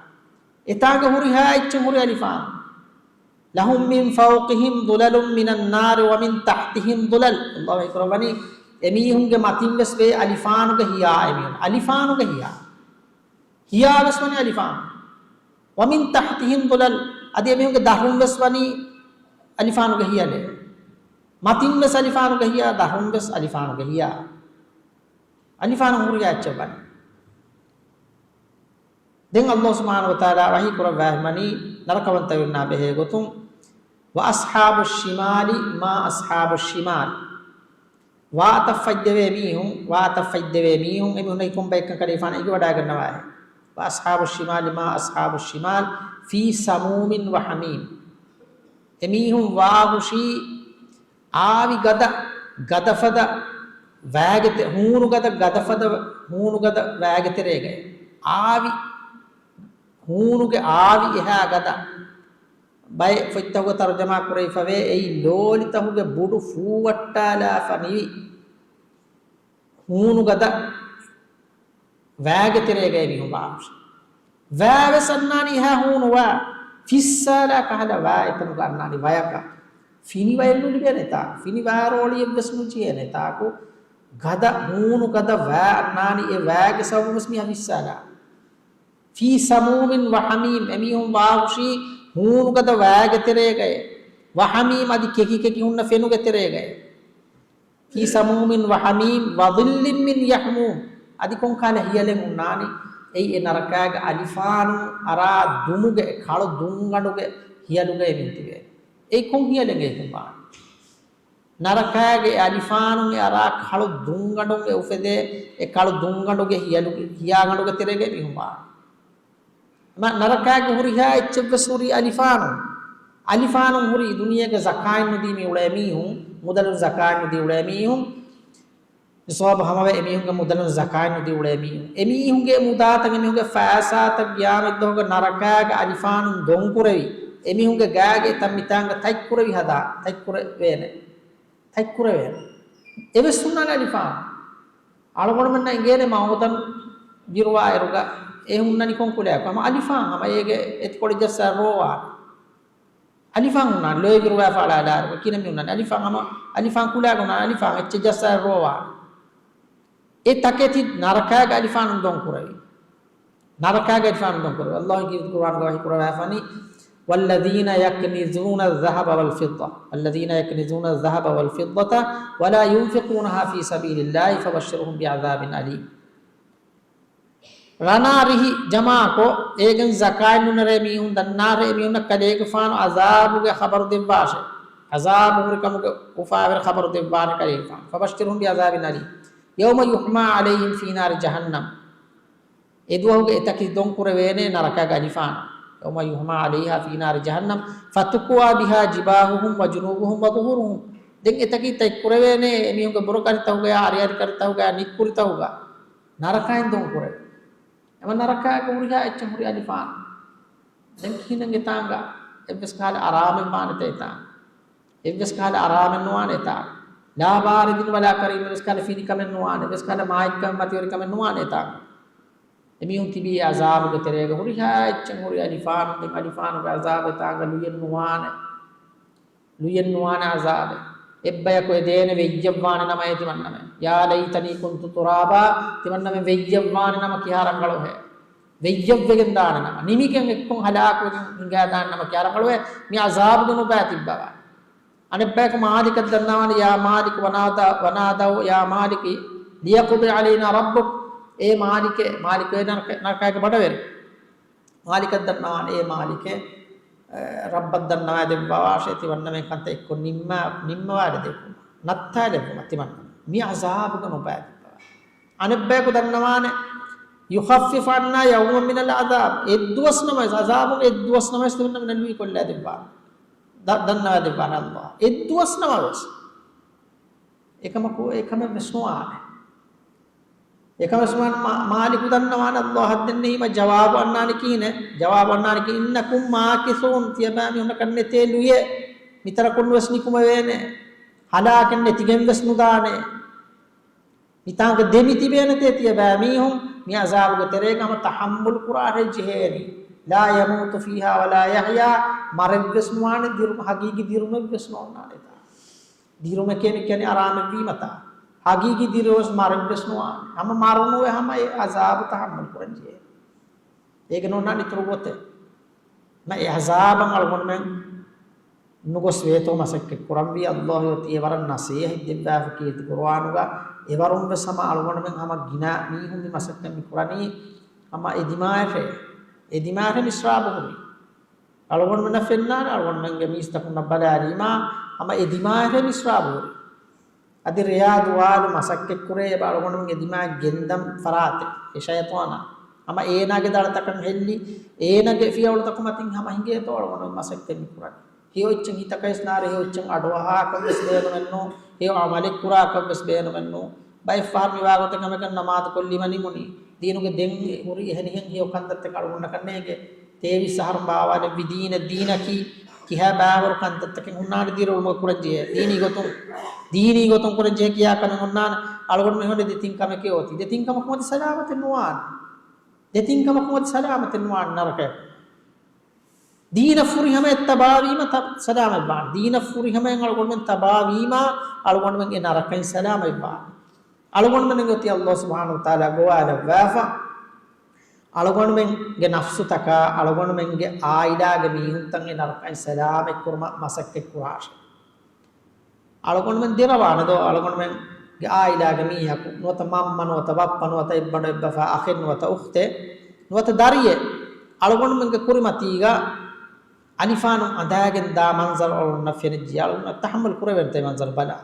އެތާނގަ ހުރިހާ އެއްޗެއް ހުރި އަލިފާން. لَهُم مِّن فَوْقِهِمْ ظُلَلٌ مِّنَ النَّارِ وَمِن تَحْتِهِمْ ظُلَلٌ. އައްލާހު ވަޙީ ކުރައްވަނީ، އެމީހުންގެ މަތިން ވެސް ވޭ އަލިފާނުގެ ހިޔާ އެމީހުން. އަލިފާނުގެ ހިޔާ. ހިޔާ ވެސް ވަނީ އަލިފާނު. وَمِن تَحْتِهِمْ ظُلَلٌ. އަދި އެމީހުންގެ ދަށުން ވެސް ވަނީ އަލިފާނުގެ ހިޔަލެއް. މަތިން ވެސް އަލިފާނުގެ ހިޔާ، ދަށުން ވެސް އަލިފާނުގެ ހިޔާ. އަލިފާނު ހުރިހާ އެއްޗެއް ވަނީ. ދެން އައްލާހު ސުބްޙާނަހު ވަތަޢާލާ ވަޙީ ކުރައްވާފައިވަނީ ނަރަކަވަންތަވެރިންނާ ބެހޭ ގޮތުން، وَأَصْحَابُ الشِّمَالِ مَا أَصْحَابُ الشِّمَالِ. ވާތަށް ފަތްދެވޭ މީހުން، ވާތަށް ފަތްދެވޭ މީހުން، އެމީހުންނަކީ ކޮން ބައެއްކަން ކަލޭފާނަށް އެނގިވަޑައިގަންނަވާހެން. وَأَصْحَابُ الشِّمَالِ مَا أَصْحَابُ الشِّمَالِ فِي سَمُومٍ وَحَمِيمٍ. އެމީހުން ވާހުށީ އާވި ގަދަ، ގަދަފަދަ ވައިގެތެ-، ހޫނުގަދަ، ގަދަފަދަ ހޫނުގަދަ ވައިގެތެރޭގައި އާވި، ހޫނުގެ އާވި އެހާ ގަދަ. ބައެއް ފޮތްތަކުގަ ތަރުޖަމާ ކުރެވިފަވޭ، އެއީ ލޯލިތަކުގެ ބުޑު ފޫވައްޓާލާފަ ނިވި ހޫނުގަދަ ވައިގެ ތެރޭގައި މީހުން ވާހުށި. ވައިވެސް އަންނާނީ އެހާ ހޫނު ވައި. ފިއްސާލާ ކަހަލަ ވައި އެތަނުގަ އަންނާނީ ވަޔަކަށް. ފިނި ވަޔެއް ނުލިބޭނެ ތާކު. ފިނި ވައިރޯޅިއެއްވެސް ނުޖެހޭނެ ތާކު. ގަދަ، ހޫނު ގަދަ ވައި އަންނާނީ އެ ވައިގެ ސަބަބުންވެސް މީހާ ފިއްސާލާ. فِي سَمُومٍ وَحَمِيمٍ، އެމީހުން ވާހުށީ ހޫނުގަދަ ވައިގެ ތެރޭގައި. ވަޙަމީމް، އަދި ކެކި ކެކި ހުންނަ ފެނުގެ ތެރޭގައި. فِي سَمُومٍ وَحَمِيمٍ وَظِلٍّ مِّن يَحْمُومٍ. އަދި ކޮންކަހަލަ ހިޔަލެއް ހުންނާނީ؟ އެއީ އެ ނަރަކާގެ އަލިފާނުން އަރާ ދުމުގެ ކަޅު ދުންގަނޑުގެ ހިޔަލުގައި މި ތިބޭ. އެއީ ކޮން ހިޔަލެއް އެކު ވާނީ؟ ނަރަކާގެ އެ އަލިފާނުން އެ އަރާ ކަޅު ދުންގަނޑުން އެ އުފެދޭ، އެ ކަޅު ދުންގަނޑުގެ ހިޔަލުގެ، ހިޔާގަނޑުގެ ތެރޭގައި މި ހުން ވާނީ. މަ-، ނަރަކާގެ ހުރިހާ އެއްޗެއްވެސް ހުރީ އަލިފާނުން. އަލިފާނުން ހުރީ ދުނިޔޭގެ ޒަކާތް ނުދީ މި އުޅޭ މީހުން، މުދަލުން ޒަކާތް ނުދީ އުޅޭ މީހުން. ނިޞާބު ހަމަވެ އެމީހުންގެ މުދަލުން ޒަކާތް ނުދީ އުޅޭ މީހުން. އެމީހުންގެ މުދާތައް، އެމީހުންގެ ފައިސާތައް ގިޔާމަތްދުވަހުގެ ނަރަކާގެ އަލިފާނުން ދޮންކުރެވި، އެމީހުންގެ ގާގެ ތަން މިތާނގަ ތަތްކުރެވި ހަދާ، ތަތްކުރެވޭނެ. ތަތްކުރެވޭނެ. އެވެސް ހުންނާނެ އަލިފާން. އަޅުގަނޑުމެންނަށް އެނގޭނެ މައުތަން ބިރުވާއިރުގަ އެ ހުންނަނީ ކޮން ކުލައަކު؟ ހަމަ އަލިފާން، ހަމަ އޭގެ އެތިކޮޅި ޖައްސާ ރޯވާނެ. އަލިފާން ހުންނާނެ، ލޯތް ބިރުވާފަ އަޅާލާއިރުގަ ކިހިނެއް މި ހުންނާނެ؟ އަލިފާން ހަމަ އަލިފާން ކުލައަކު ހުންނާނެ، އަލިފާން އެއްޗެއް ޖައްސާ ރޯވާނެ. އެ ތަކެތި ނަރަކާގެ އަލިފާނުން ދޮންކުރެވި. ނަރަކާގެ އަލިފާނުން ދޮންކުރެވި. ﷲ ގިރި ޤުރުއާނުގަ ވަޙީ ކުރައްވާފަނީ، وَالَّذِينَ يَكْنِزُونَ الذَّهَبَ وَالْفِضَّةَ، وَالَّذِينَ يَكْنِزُونَ الذَّهَبَ وَالْفِضَّةَ وَلَا يُنْفِقُونَهَا فِي سَبِيلِ اللَّهِ فَبَشِّرْهُمْ بِعَذَابٍ أَلِيمٍ. ރަނާ ރިހި ޖަމާކޮށް، އޭގެން ޒަކާތް ނުނެރޭ މީހުން ދަންނާށޭ، އެމީހުންނަށް ކަލޭގެފާނު ޢަޛާބުގެ ޚަބަރު ދެއްވާށޭ. ޢަޛާބު ހުރިކަމުގެ އުފާވެރި ޚަބަރު ދެއްވާނެ ކަލޭގެފާނު. فَبَشِّرْهُمْ بِعَذَابٍ أَلِيمٍ. يَوْمَ يُحْمَىٰ عَلَيْهِمْ فِي نَارِ جَهَنَّمَ. އެދުވަހުގެ އެތަކެތި ދޮންކުރެވޭނެ ނަރަކާގެ އަލިފާނުން. يَوْمَ يُحْمَىٰ عَلَيْهَا فِي نَارِ جَهَنَّمَ فَتُكْوَىٰ بِهَا جِبَاهُهُمْ وَجُنُوبُهُمْ وَظُهُورُهُمْ. ދެން އެތަކެތި ތަތްކުރެވޭނެ އެމީހުންގެ ބުރަކަރިތަކުގަޔާ، އަރިއަރިކަރިތަކުގަޔާ، ނިއްކުރިތަކުގަ ނަރަކައިން ދޮންކުރެވޭ. އެމަ ނަރަކާގެ ހުރިހާ އެއްޗެއް ހުރި އަލިފާނު. ދެން ކިހިނެއް އެތާނގަ؟ އެއްވެސް ކަހަލަ އަރާމެއް ވާނެތަ އެތާނގަ؟ އެއްވެސް ކަހަލަ އަރާމެއް ނުވާނެ އެތާނގަ. لَا بَارِدٍ وَلَا كَرِيمٍ، އެއްވެސް ކަހަލަ ފިނިކަމެއް ނުވާނެ، އެއްވެސް ކަހަލަ މާތްކަމެއް މަތިވެރިކަމެއް ނުވާނެ އެތާނގަ. އެމީހުން ތިބީ ޢަޛާބުގެ ތެރޭގަ. ހުރިހާ އެއްޗެއް ހުރި އަލިފާނު. ދެން އަލިފާނުގެ ޢަޛާބު އެތާނގަ ލުޔެއް ނުވާނެ. ލުޔެއް ނުވާނެ ޢަޛާބެއް. އެއްބަޔަކު އެދޭނެ ވެއްޔަށްވާނެ ނަމަ އޭ ތިމަންނަމެން. يَا لَيْتَنِي كُنْتُ تُرَابًا، ތިމަންނަމެން ވެއްޔަށްވާނެ ނަމަ ކިހާ ރަނގަޅުހޭ. ވެއްޔަށްވެގެން ދާނެ ނަމަ. ނިމިގެން އެއްކޮށް ހަލާކުވެގެން ހިނގާދާނެ ނަމަ ކިހާ ރަނގަޅުހޭ. މި ޢަޛާބުގެ ނުބައި ތިއްބަވާ. އަނެއްބަޔަކު މާލިކަށް ދަންނަވާނެ، يَا مَالِكُ، وَنَادَى، وَنَادَوْا، يَا مَالِكُ لِيَقْضِ عَلَيْنَا رَبُّكَ، އޭ މާލިކޭ، މާލިކު އޭ ނަރަކަ، ނަރަކާގެ ބަނޑަވެރި. މާލިކަށް ދަންނަވާނެ، އޭ މާލިކޭ، އަ، ރައްބަށް ދަންނަވާ ދެއްވާށޭ، ތިމަންނަމެން ކަންތައް އެއްކޮށް ނިންމާ، ނިންމަވާ ދެއްވުމަށް، ނައްތާލެއްވުމަށް ތިމަންނަމެން. މި ޢަޛާބުގެ ނުބައި ތިއްބަވާ. އަނެއްބަޔަކު ދަންނަވާނެ، يُخَفِّفْ عَنَّا يَوْمًا مِنَ الْعَذَابِ، އެއްދުވަސް ނަމަވެސް، ޢަޛާބުން އެއްދުވަސް ނަމަވެސް ތިމަންނަމެން ލުއިކޮށްލާ ދެއްވާނެ. ދަ-، ދަންނަވާ ދެއްވާނެ ﷲ. އެއްދުވަސް ނަމަވެސް. އެކަމަކު، އެކަމެއް ވެސް ނުވާނެ. އެކަމެއް ވެސް ނުވާނެ. މާ-، މާލިކު ދަންނަވާނެ ﷲ އަށް ދެންނެވީމަ ޖަވާބު އަންނާނެ ކިހިނެއް؟ ޖަވާބު އަންނާނެ ކި، إِنَّكُمْ مَاكِثُونَ، ތިޔަބައިމީހުންނަކަށް ނެތޭ ލުޔެއް. މިތަނަކުން ވެސް ނިކުމެވޭނެ. ހަލާކެއް ނެތިގެން ވެސް ނުދާނެ. މިތާނގަ ދެމިތިބޭނެތޭ ތިޔަބައިމީހުން. މި ޢަޛާބުގެ ތެރޭގަ ހަމަ ތަޙައްމަލު ކުރާށޭ ޖެހޭނީ. لَا يَمُوتُ فِيهَا وَلَا يَحْيَىٰ، މަރެއްވެސް ނުވާނެ، ދިރު-، ހަގީގީ ދިރުމެއްވެސް ނޯންނާނެތާ. ދިރުމެކޭ މި ކިޔަނީ އަރާމެއްވީމަތާ. ހަގީގީ ދިރުވެސް މަރެއްވެސް ނުވާނެ. ހަމަ މަރުނުވެ ހަމަ އެ ޢަޛާބު ތަޙައްމަލު ކުރަން ޖެހޭ. އޭގެ ނޯންނާނެ އިތުރު ގޮތެއް. މަ އެ ޢަޛާބަށް އަޅުގަނޑުމެން ނުގޮސް ވޭތޯ މަސައްކަތް ކުރަންވީ. ﷲ އޮތީ އެވަރަށް ނަޞޭޙަތް ދެއްވާފަ ކީރިތި ޤުރުއާނުގަ، އެވަރުން ވެސް ހަމަ އަޅުގަނޑުމެން ހަމަ ގިނަ މީހުން މި މަސައްކަތް މި ކުރަނީ ހަމަ އެ ދިމާއެށޭ. އެ ދިމާއެށޭ މިސްރާބު ހުރީ. އަޅުގަނޑުމެންނަށް ފެންނާނެ، އަޅުގަނޑުމެންގެ މީސްތަކުންނަށް ބަލާލީމާ، ހަމަ އެ ދިމާއެށޭ މިސްރާބު ހުރީ. އަދި ރެޔާ ދުވާލު މަސައްކަތްކުރޭ އެބަ އަޅުގަނޑުމެން އެ ދިމާއަށް ގެންދަން ފަރާތެއް. އެ ޝައިޠާނާ ހަމަ އޭނާގެ ދަޅަތަކަށް ހެއްލި، އޭނާގެ ފިޔަވަޅުތަކު މަތިން ހަމަ ހިނގޭތޯ އަޅުގަނޑުމެން މަސައްކަތް މި ކުރަނީ. ހެޔޮ އެއްޗެއް ހިތަކަށް ވެސް ނާރޭ، ހެޔޮ އެއްޗެއް އަޑުއަހާކަށް ވެސް ބޭނުމެއްނޫ، ހެޔޮ ޢަމަލެއް ކުރާކަށް ވެސް ބޭނުމެއްނޫ. ބައެއް ފަހަރު މިވާގޮތަށް ކަމެކަށް ނަމާދު ކޮށްލީމަ ނިމުނީ. ދީނުގެ ދެން ހުރީ އެހެނިހެން ހެޔޮ ކަންތައްތަކެއް އަޅުގަނޑަކަށް ނޭނގެ. ތޭވީސް އަހަރުން ބާވާލެއްވި ދީނަށް، ދީނަކީ ކިހާ ބާވަރު ކަންތައްތަކެއް ހުންނާނެ ދީނު އުޅުމުގަ ކުރަންޖެހޭ. ދީނީ ގޮތުން، ދީނީ ގޮތުން ކުރަންޖެހޭ ކިޔާ ކަމެއް ހުންނާނެ. އަޅުގަނޑު މި ހުންނަ ދެތިން ކަމެކޭ އޮތީ. ދެތިން ކަމަކު މަތި ސަލާމަތެއް ނުވާނެ. ދެތިން ކަމަކު މަތި ސަލާމަތެއް ނުވާނެ ނަރަކަޔަކު. ދީނަށް ފުރިހަމައަށް ތަބާވީމަ ތަ-، ސަލާމަތްވާނެ. ދީނަށް ފުރިހަމައަށް އަޅުގަނޑުމެން ތަބާވީމާ، އަޅުގަނޑުމެން އެ ނަރަކައިން ސަލާމަތްވާނެ. އަޅުގަނޑުމެން އޮތީ ﷲ ސުބްޙާނަހޫ ވަތަޢާލާ ގޮވާލައްވާފަ. އަޅުގަނޑުމެންގެ ނަފްސުތަކާ، އަޅުގަނޑުމެންގެ އާއިލާގެ މީހުންތައް އެ ނަރަކައިން ސަލާމަތްކުރުމަށް މަސައްކަތްކުރާށޭ. އަޅުގަނޑުމެން ދެރަވާނެ ދޯ؟ އަޅުގަނޑުމެންގެ އާއިލާގެ މީހަކު، ނުވަތަ މަންމަ، ނުވަތަ ބައްޕަ، ނުވަތަ އެއްބަނޑު އެއްބަފާ، އަޚެއް ނުވަތަ އުޚްތެއް، ނުވަތަ ދަރިއެއް، އަޅުގަނޑުމެންގެ ކުރިމަތީގަ އަލިފާނު އަނދާގެން ދާ މަންޒަރު އަޅުގަނޑުންނަށް ފެނިއްޖެ. އަޅުގަނޑު ތަޙައްމަލް ކުރެވޭނެތޭ މަންޒަރު ބަލާ.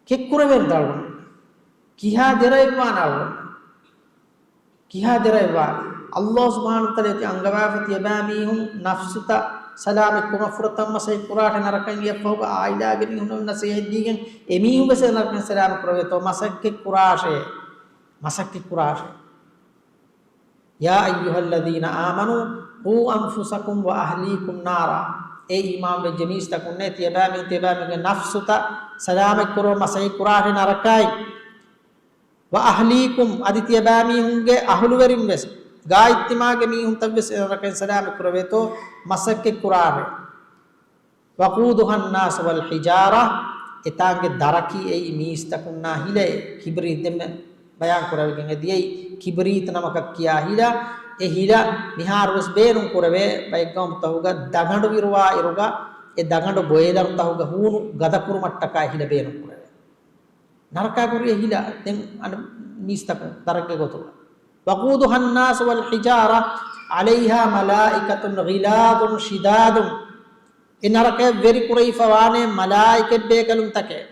ކެއްކުރެވޭނެތަ އަޅުގަނޑު؟ ކިހާ ދެރަވެއްވާނެ އަޅުގަނޑު؟ ކިހާ ދެރަވެއްވާނެ؟ އައްލާހު ސުބްޙާނަހު ވަތަޢާލާ އޮތީ އަންގަވާފަ ތިޔަބައިމީހުން ނަފްސުތައް ސަލާމަތްކުރުމަށް ފުރަތަމަ މަސައްކަތް ކުރާށޭ ނަރަކައިން. އެއަށްފަހުގަ އާއިލާގެ މީހުންނަށް ނަސޭހަތް ދީގެން އެމީހުން ވެސް ނަރަކައިން ސަލާމަތް ކުރެވޭތޯ؟ މަސައްކަތް ކުރާށޭ. މަސައްކަތް ކުރާށޭ. يا أيها الذين آمنوا قوا أنفسكم وأهليكم نارا. އޭ އީމާންވެއްޖެ މީސްތަކުންނޭ، ތިޔަބައިމީހުން ތިޔަބައިމީހުންގެ ނަފްސުތައް ސަލާމަތްކުރުމަށް މަސައްކަތް ކުރާށޭ ނަރަކައިން. وأهليكم، އަދި ތިޔަބައިމީހުންގެ އަހުލުވެރިން ވެސް، ގާތްތިމާގެ މީހުންތައް ވެސް އެ ނަރަކައިން ސަލާމަތް ކުރެވޭތޯ؟ މަސައްކަތް ކުރާށޭ. وقودها الناس والحجارة، އެތާނގެ ދަރަކީ އެއީ މީސްތަކުންނާ ހިލައެއް. ކިބްރީތް ދެންމެ ބަޔާން ކުރެވިގެން އެދިޔައީ، ކިބްރީތް ނަމަކަށް ކިޔާ ހިލަ. އެ ހިލަ މިހާރު ވެސް ބޭނުން ކުރެވޭ. ބައެއް ގައުމުތަކުގަ ދަގަނޑު ވިރުވާ އިރުގަ، އެ ދަގަނޑު ބޮއިލަރުތަކުގެ ހޫނު ގަދަކުރުމަށްޓަކާ ހިލަ ބޭނުން ކުރެވޭ. ނަރަކާ ކުރިޔަށް ހިލަ ދެން އަން މީސްތަކުން ދަރަކްގެ ގޮތުގަ. وقودها الناس والحجارة عليها ملائكة غلاظ شداد. އެ ނަރަކަޔަށް ވެރި ކުރެވިފަ ވާނެ މަލާއިކަތް ބޭކަލުންތަކެއް.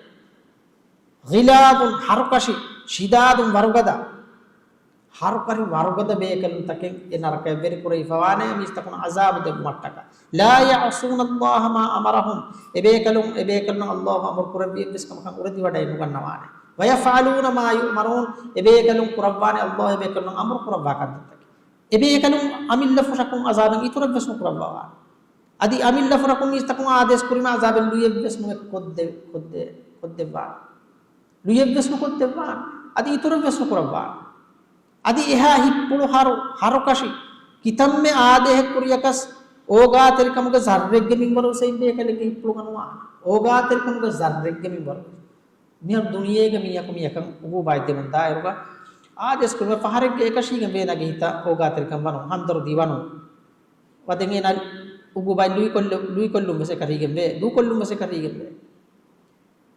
غلاظ، ހަރުކަށި، شداد، ވަރުގަދަ. ހަރުކަށި ވަރުގަދަ ބޭކަލުންތަކެއް އެ ނަރަކަޔަށް ވެރި ކުރެވިފަ ވާނެ މީސްތަކުން ޢަޒާބު ދެއްވުމަށްޓަކާ. لا يعصون الله ما أمرهم. އެ ބޭކަލުން، އެ ބޭކަލުން އައްލާހު އަމުރު ކުރެއްވި އެއްވެސް ކަމަކަށް އުރެދިވަޑައެއް ނުގަންނަވާނެ. ويفعلون ما يؤمرون. އެ ބޭކަލުން ކުރައްވާނެ އައްލާހު އެ ބޭކަލުން އަމުރު ކުރައްވާ ކަންތައްތަކެއް. އެ ބޭކަލުން އަމިއްލަފުށަކުން ޢަޒާބެއް އިތުރަށްވެސް ނުކުރައްވަވާނެ. އަދި އަމިއްލަފުށަކުން މީސްތަކުން އާދޭސް ކުރީމަ ޢަޒާބެއް ލުޔެއްވެސް ނުވެ ކޮށްދެ-، ކޮށްދެ-، ކޮށްދެއްވާނެ. ލުޔެއްވެސް ނުކޮށްދެއްވާނެ. އަދި އިތުރަށްވެސް ނުކުރައްވާނެ. އަދި އެހާ ހިތްޕުޅު ހަރު-، ހަރުކަށި ކިތަންމެ އާދޭހެއް ކުރިޔަކަސް އޯގާތެރިކަމުގެ ޒައްރެއްގެ މިންވަރު ވެސް އެއިން ބޭކަލެއްގެ ހިތްޕުޅުގަ ނުވާނެ. އޯގާތެރިކަމުގެ ޒައްރެއްގެ މިންވަރު. މިހާރު ދުނިޔޭގަ މީހަކު މީހަކަށް އުގޫބާތް ދެމުން ދާއިރުގަ އާދޭސް ކުރުމަށް ފަހަރެއްގެ އެކަށީގެން ވޭނަގެ ހިތަށް އޯގާތެރިކަން ވަނުން، ހަމްދަރުދީ ވަނުން. ވަދެން އޭނާ އުގޫބާތް ލުއިކޮށްލު-، ލުއިކޮށްލުން ވެސް އެކަށީގެން ވޭ، ދޫކޮށްލުން ވެސް އެކަށީގެން ވޭ.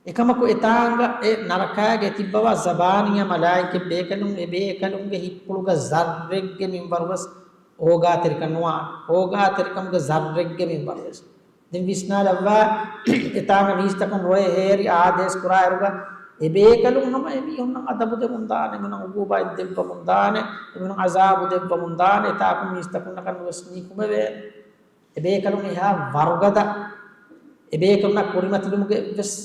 އެކަމަކު އެތާނގަ އެ ނަރަކާގެ ތިއްބަވާ ޒަބާނިޔާ މަލާއިކަތް ބޭކަލުން އެ ބޭކަލުންގެ ހިތްޕުޅުގަ ޒައްރެއްގެ މިންވަރު ވެސް އޯގާތެރިކަން ނުވާނެ. އޯގާތެރިކަމުގެ ޒައްރެއްގެ މިންވަރު ވެސް. ދެން ވިސްނާލައްވާ، އެތާނގަ މީސްތަކުން ރޮއެ ހޭރި އާދޭސް ކުރާއިރުގަ އެ ބޭކަލުން ހަމަ އެމީހުންނަށް އަދަބު ދެމުން ދާނެ، އެމީހުންނަށް އުގޫބާތް ދެއްވަމުން ދާނެ، އެމީހުން ޢަޒާބު ދެއްވަމުން ދާނެ، އެތާކު މީސްތަކުންނަކަށް ނުވެސް ނިކުމެވޭނެ. އެ ބޭކަލުން އެހާ ވަރުގަދަ، އެ ބޭކަލުންނަށް ކުރިމަތިލުމުގެ އެއްވެސް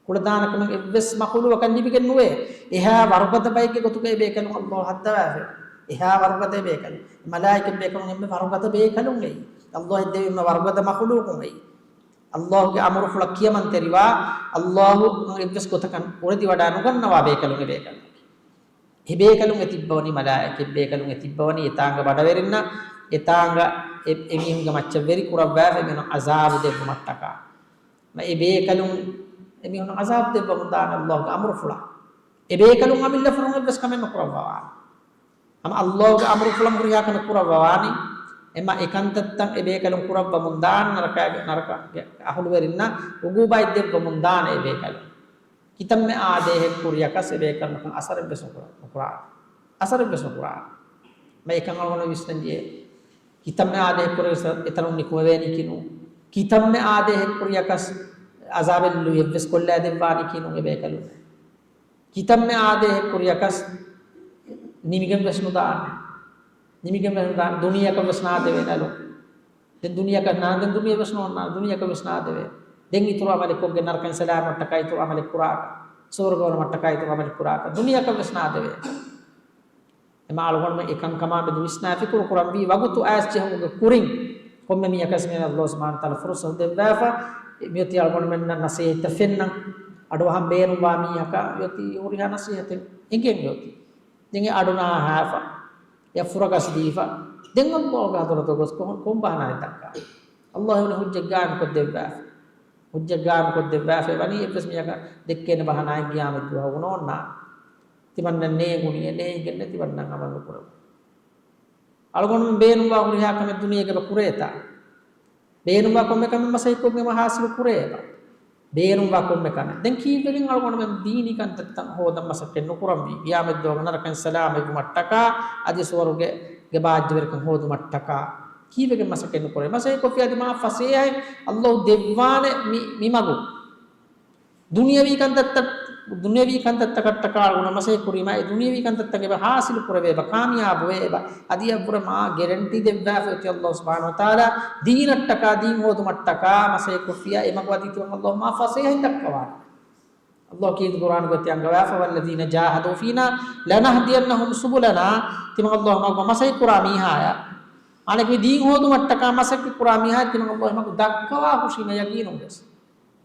ކުޅަދާނަކަމެއް އެއްވެސް މަޚުލޫޤަކަށް ލިބިގެން ނުވޭ. އެހާ ވަރުގަދަ ބައެއްގެ ގޮތުގައި ބޭކަލުން އައްލާހު ހައްދަވާފަ. އެހާ ވަރުގަދަ ބޭކަލުން. މަލާއިކަތް ބޭކަލުން އެންމެ ވަރުގަދަ ބޭކަލުން އެއީ. އައްލާހު ހެއްދެވި އެންމެ ވަރުގަދަ މަޚުލޫޤުން އެއީ. އައްލާހުގެ އަމުރުފުޅަށް ކިޔަމަންތެރިވާ، އައްލާހު އެއްވެސް ގޮތަކަށް އުރެދިވަޑާ ނުގަންނަވާ ބޭކަލުން އެ ބޭކަލުން. އެ ބޭކަލުން އެ ތިއްބަވަނީ މަލާއިކަތް ބޭކަލުން އެ ތިއްބަވަނީ އެތާނގަ ބަޑަވެރިންނަށް، އެތާނގަ އެ، އެމީހުންގެ މައްޗަށް ވެރި ކުރައްވާފަ އެމީހުން ޢަޒާބު ދެއްވުމަށްޓަކާ. އެ ބޭކަލުން އެމީހުން ޢަޒާބު ދެއްވަމުން ދާނެ އައްލާހުގެ އަމުރުފުޅަށް. އެ ބޭކަލުން އަމިއްލަފުޅުން އެއްވެސް ކަމެއް ނުކުރައްވާނެ. ހަމަ އައްލާހުގެ އަމުރުފުޅަށް ހުރިހާ ކަމެއް ކުރައްވާނީ. އެމަ އެ ކަންތައްތައް އެ ބޭކަލުން ކުރައްވަމުން ދާނެ ނަރަކާގެ، ނަރަކާގެ އަހުލުވެރިންނަށް އުގޫބާތް ދެއްވަމުން ދާނެ އެ ބޭކަލުން. ކިތަންމެ އާދޭހެއް ކުރިޔަކަސް އެ ބޭކަލުންނަކަށް އަސަރެއްވެސް ނުކުރާ، ނުކުރާނެ. އަސަރެއްވެސް ނުކުރާނެ. މަ އެކަން އަޅުގަނޑު ވިސްނަންޖެހޭ. ކިތަންމެ އާދޭހެއް ކުރިޔަކަސް އެތަނުން ނިކުމެވޭނީކީ ނޫން. ކިތަންމެ އާދޭހެއް ކުރިޔަކަސް އަޒާބެއް ލުޔެއްވެސް ކޮށްލައިދެއްވާނީކީ ނޫން އެ ބޭކަލުން. ކިތަންމެ އާދޭހެއް ކުރިޔަކަސް ނިމިގެން ވެސް ނުދާނެ. ނިމިގެން ވެސް ނުދާނެ. ދުނިޔެއަކަށް ވެސް ނާދެވޭ ނަލު. ދެން ދުނިޔެއަކަށް ނާ، ދެން ދުނިޔެ ވެސް ނޯންނާނެ. ދުނިޔެއަކަށް ވެސް ނާދެވޭ. ދެން އިތުރު ޢަމަލެއް ކޮށްގެން ނަރަކައިން ސަލާމަތްޓަކާ އިތުރު ޢަމަލެއް ކުރާކަށް، ސުވަރުގަ ވަނުމަށްޓަކާ އިތުރު ޢަމަލެއް ކުރާކަށް ދުނިޔެއަކަށް ވެސް ނާދެވޭ. އެމަ އަޅުގަނޑުމެން އެކަންކަމާ މެދު ވިސްނާ ފިކުރު ކުރަންވީ ވަގުތު އައިސް ޖެހުމުގެ ކުރިން ކޮންމެ މީހަކަސް މިއަދު އައްލާހު ސުބްޙާނަހޫ ވަތަޢާލާ ފުރުޞަތު ދެއްވާފަ، މިއޮތީ އަޅުގަނޑުމެންނަށް ނަޞޭޙަތްތައް ފެންނަން، އަޑުއަހަން ބޭނުންވާ މީހަކަށް މިއޮތީ ހުރިހާ ނަޞޭޙަތެއް އެނގޭ މިއޮތީ. ދެން އެ އަޑު ނާހާފަ، އެ ފުރަގަސް ދީފަ، ދެން އައްލާހުގެ ޙަޟްރަތުގަ ގޮސް ކޮން، ކޮން ބަހަނާއެއް ދައްކާ؟ އައްލާހު އެވަނީ ޙުއްޖަތް ގާއިމްކޮށްދެއްވާފަ. ޙުއްޖަތް ގާއިމްކޮށްދެއްވާފަ އެވަނީ އެއްވެސް މީހަކަށް ދެއްކޭނެ ބަހަނާއެއް ޤިޔާމަތްދުވަހު ނޯންނާނެ. ތިމަންނަ ނޭނގުނީ، އެ ނޭނގެންނެ ތިމަންނަ ޢަމަލު ނުކުރަމު. އަޅުގަނޑުމެން ބޭނުންވާ ހުރިހާ ކަމެއް ދުނިޔޭގަ ކުރޭތާ؟ ބޭނުންވާ ކޮންމެ ކަމެއް މަސައްކަތްކޮށްގެން ހާސިލު ކުރޭ އެބަ. ބޭނުންވާ ކޮންމެ ކަމެއް. ދެން ކީއްވެގެން އަޅުގަނޑުމެން ދީނީ ކަންތައްތައް ހޯދަން މަސައްކަތް ނުކުރަންވީ؟ ޤިޔާމަތްދުވަހު ނަރަކައިން ސަލާމަތްވުމަށްޓަކާ އަދި ސުވަރުގެ ގެ ބާއްޖަވެރިކަން ހޯދުމަށްޓަކާ ކީއްވެގެން މަސައްކަތް ނުކުރޭ؟ މަސައްކަތްކޮށްފި އަދި މާ ފަސޭހައިން އައްލާހު ދެއްވާނެ މި، މި މަގު. ދުނިޔަވީ ކަންތައްތައް، ދުނިޔަވީ ކަންތައްތަކަށްޓަކާ އަޅުގަނޑު މަސައްކަތް ކުރީމާ، އެ ދުނިޔަވީ ކަންތައްތަކެއް އެބަ ހާސިލު ކުރެވޭ އެބަ، ކާމިޔާބުވޭ އެބަ، އަދި އެއަށްވުރެ މާ ގެރެންޓީ ދެއްވާފަ އޮތީ އައްލާހު ސުބްޙާނަހު ވަތަޢާލާ ދީނަށްޓަކާ، ދީން ހޯދުމަށްޓަކާ މަސައްކަތްކޮށްފިއްޔާ، އެ މަގު އަދި ތިމަން އައްލާހު މާ ފަސޭހައިން ދައްކަވާނެ. އައްލާހު ކީރިތި ޤުރްއާނުގައި އަންގަވާފަ، "والذين جاهدوا فينا لنهدينهم سبلنا." ތިމަން އައްލާހު މަގު މަސައްކަތް ކުރާ މީހާޔަށް، އަނެކެވި ދީން ހޯދުމަށްޓަކާ މަސައްކަތް ކުރާ މީހާ ތިމަން އައްލާހު މަގު ދައްކަވާ ހުށީމޭ ޔަޤީނުންވެސް.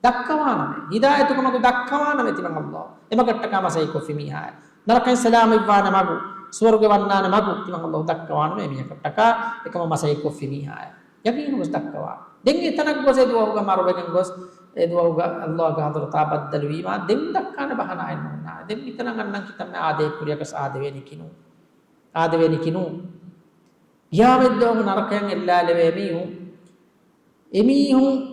ދައްކަވާނަމޭ. ހިދާޔަތުގެ މަގު ދައްކަވާނަމޭ ތިމަން އައްލާހު. އެމަގަށްޓަކާ މަސައްކަތްކޮށްފި މީހާޔަށް. ނަރަކައިން ސަލާމަތްވާނެ މަގު، ސުވަރުގެ ވަންނާނެ މަގު ތިމަން އައްލާހު ދައްކަވާނަމޭ މީހަކަށްޓަކާ އެކަމަށް މަސައްކަތްކޮށްފި މީހާޔަށް. ޔަޤީނުންވެސް ދައްކަވާނެ. ދެން އެތަނަށް ގޮސް އެ ދުވަހުގަ މަރުވެގެން ގޮސް، އެ ދުވަހުގަ އައްލާހުގެ ޙަޟްރަތާ ބައްދަލުވީމާ، ދެން ދައްކާނެ ބަހާނާއެއް ނޯންނާނެ. ދެން މިތަނަށް އަންނަން ކިތަންމެ އާދޭ ކުރިޔަކަސް އާދެވޭނެކިނޫ. އާދެވޭނެކިނޫ. ޤިޔާމަތްދުވަހު ނަރަކަޔަށް އެއްލާލެވޭ މީހުން، އެމީހުން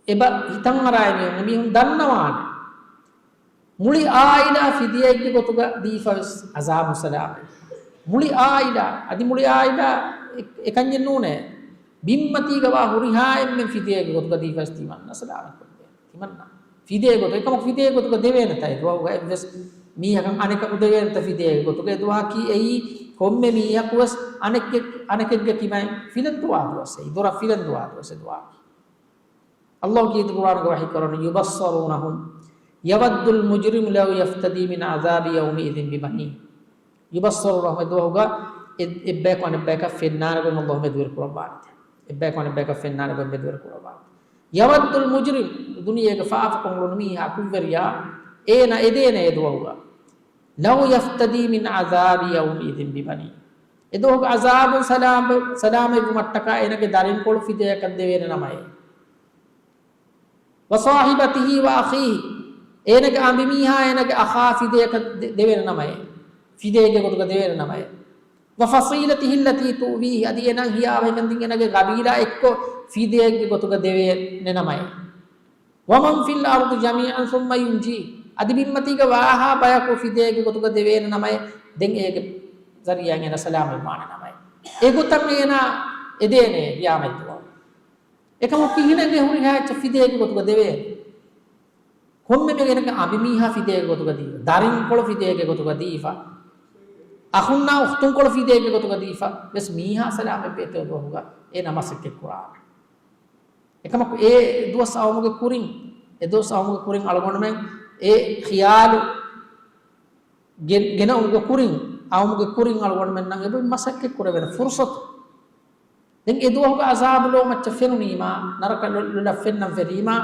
އެބަ ހިތަށް އަރާ އެމީހުން، އެމީހުން ދަންނަވާނެ. މުޅި އާއިލާ ފިދިޔައެއްގެ ގޮތުގަ ދީފަވެސް އަޒާބު ސަލާމަތް. މުޅި އާއިލާ، އަދި މުޅި އާއިލާ އެ-، އެކަންޏެއް ނޫނޭ. ބިންމަތީގަ ވާ ހުރިހާ އެންމެން ފިދިޔައެއްގެ ގޮތުގަ ދީފަވެސް ތިމަންނަ ސަލާމަތްކޮށްދޭނެ. ތިމަންނަ ފިދިޔައެއްގެ ގޮތު، އެކަމަކު ފިދިޔައެއްގެ ގޮތުގަ ދެވޭނެތާ އެ ދުވަހުގަ އެއްވެސް މީހަކަށް އަނެކަކު ދެވޭނެތަ ފިދިޔައެއްގެ ގޮތުގަ؟ އެ ދުވަހަކީ އެއީ ކޮންމެ މީހަކުވެސް އަނެކެއް-، އަނެކެއްގެ ކިބައިން ފިލަން ދުވާ ދުވަސް، އެއީ ދޮރަށް ފިލަން ދުވާ ދުވަސް އެ ދުވަހަކީ. އައްލާހު ކީރިތި ޤުރްއާނުގަ ވަޙީ ކުރަނީ، "يُبَصَّرُونَهُمْ يَوَدُّ الْمُجْرِمُ لَوْ يَفْتَدِي مِنْ عَذَابِ يَوْمِئِذٍ بِبَنِيهِ." يُبَصَّرُونَهُمْ، އެ ދުވަހުގަ އެ-، އެއްބަޔަކު އަނެއްބަޔަކަށް ފެންނާނެ ގޮތް އައްލާހު މެދުވެރި ކުރައްވާނެތެ. އެއްބަޔަކު އަނެއްބަޔަކަށް ފެންނާނެ ގޮތް މެދުވެރި ކުރައްވާނެ. يَوَدُّ الْمُجْرِمُ، ދުނިޔޭގެ ފާފަކޮށް އުޅުނު މީހާ ކުށްވެރިޔާ، އޭނަ އެދޭނެ އެ ދުވަހުގަ. لَوْ يَفْتَدِي مِنْ عَذَابِ يَوْمِئِذٍ بِبَنِيهِ. އެ ދުވަހުގެ އަޒާބުން ސަލާމް-، ސަލާމަތްވުމަށްޓަކާ އޭނަގެ ދަރިންކޮޅު ފިދައަކަށް ދެވޭނެ ނަމައޭ. وَصَاحِبَتِهِ وَأَخِيهِ، އޭނަގެ އަނބިމީހާ އޭނަގެ އަޚާ ފިދައަކަށް ދެ-، ދެވޭނެ ނަމައޭ. ފިދައެއްގެ ގޮތުގަ ދެވޭނެ ނަމައޭ. وَفَصِيلَتِهِ الَّتِي تُؤْوِيهِ، އަދި އޭނާ ހިޔާވަހިކަން ދިން އޭނަގެ ގަބީލާ އެއްކޮށް ފިދައެއްގެ ގޮތުގަ ދެވޭނެ ނަމައޭ. وَمَنْ فِي الْأَرْضِ جَمِيعًا ثُمَّ يُنْجِيهِ، އަދި ބިންމަތީގަ ވާހާ ބަޔަކު ފިދައެއްގެ ގޮތުގަ ދެވޭނެ ނަމައޭ، ދެން އޭގެ ޒަރީޢާއިން އޭނަ ސަލާމަތްވާނެ ނަމައޭ. އެގޮތަށް އޭނާ އެދޭނެ ޤިޔާމަތްދުވަހު. އެކަމަކު ކިހިނެއްގެ ހުރިހާ އެއްޗެއް ފިދައެއްގެ ގޮތުގަ ދެވޭނެ؟ ކޮންމެ މީހަކަށް އަނބިމީހާ ފިދައެއްގެ ގޮތުގަ ދީފަ، ދަރިންކޮޅު ފިދައެއްގެ ގޮތުގަ ދީފަ، އަޚުންނާ އުޚްތުންކޮޅު ފިދައެއްގެ ގޮތުގަ ދީފަ ވެސް މީހާ ސަލާމަތްވޭތޯ ދުވަހުގަ އޭނަ މަސައްކަތް ކުރާނެ. އެކަމަކު އެ ދުވަސް އައުމުގެ ކުރިން، އެ ދުވަސް އައުމުގެ ކުރިން އަޅުގަނޑުމެން އެ ޚިޔާލު ގެ-، ގެނައުމުގެ ކުރިން، އައުމުގެ ކުރިން އަޅުގަނޑުމެންނަށް އެބަ މަސައްކަތް ކުރެވޭނެ ފުރުޞަތު. ދެން އެ ދުވަހުގެ އަޒާބު ލޯމައްޗަށް ފެނުނީމާ، ނަރަކަ ލޮ-، ލޮލަށް ފެންނަން ފެނީމާ،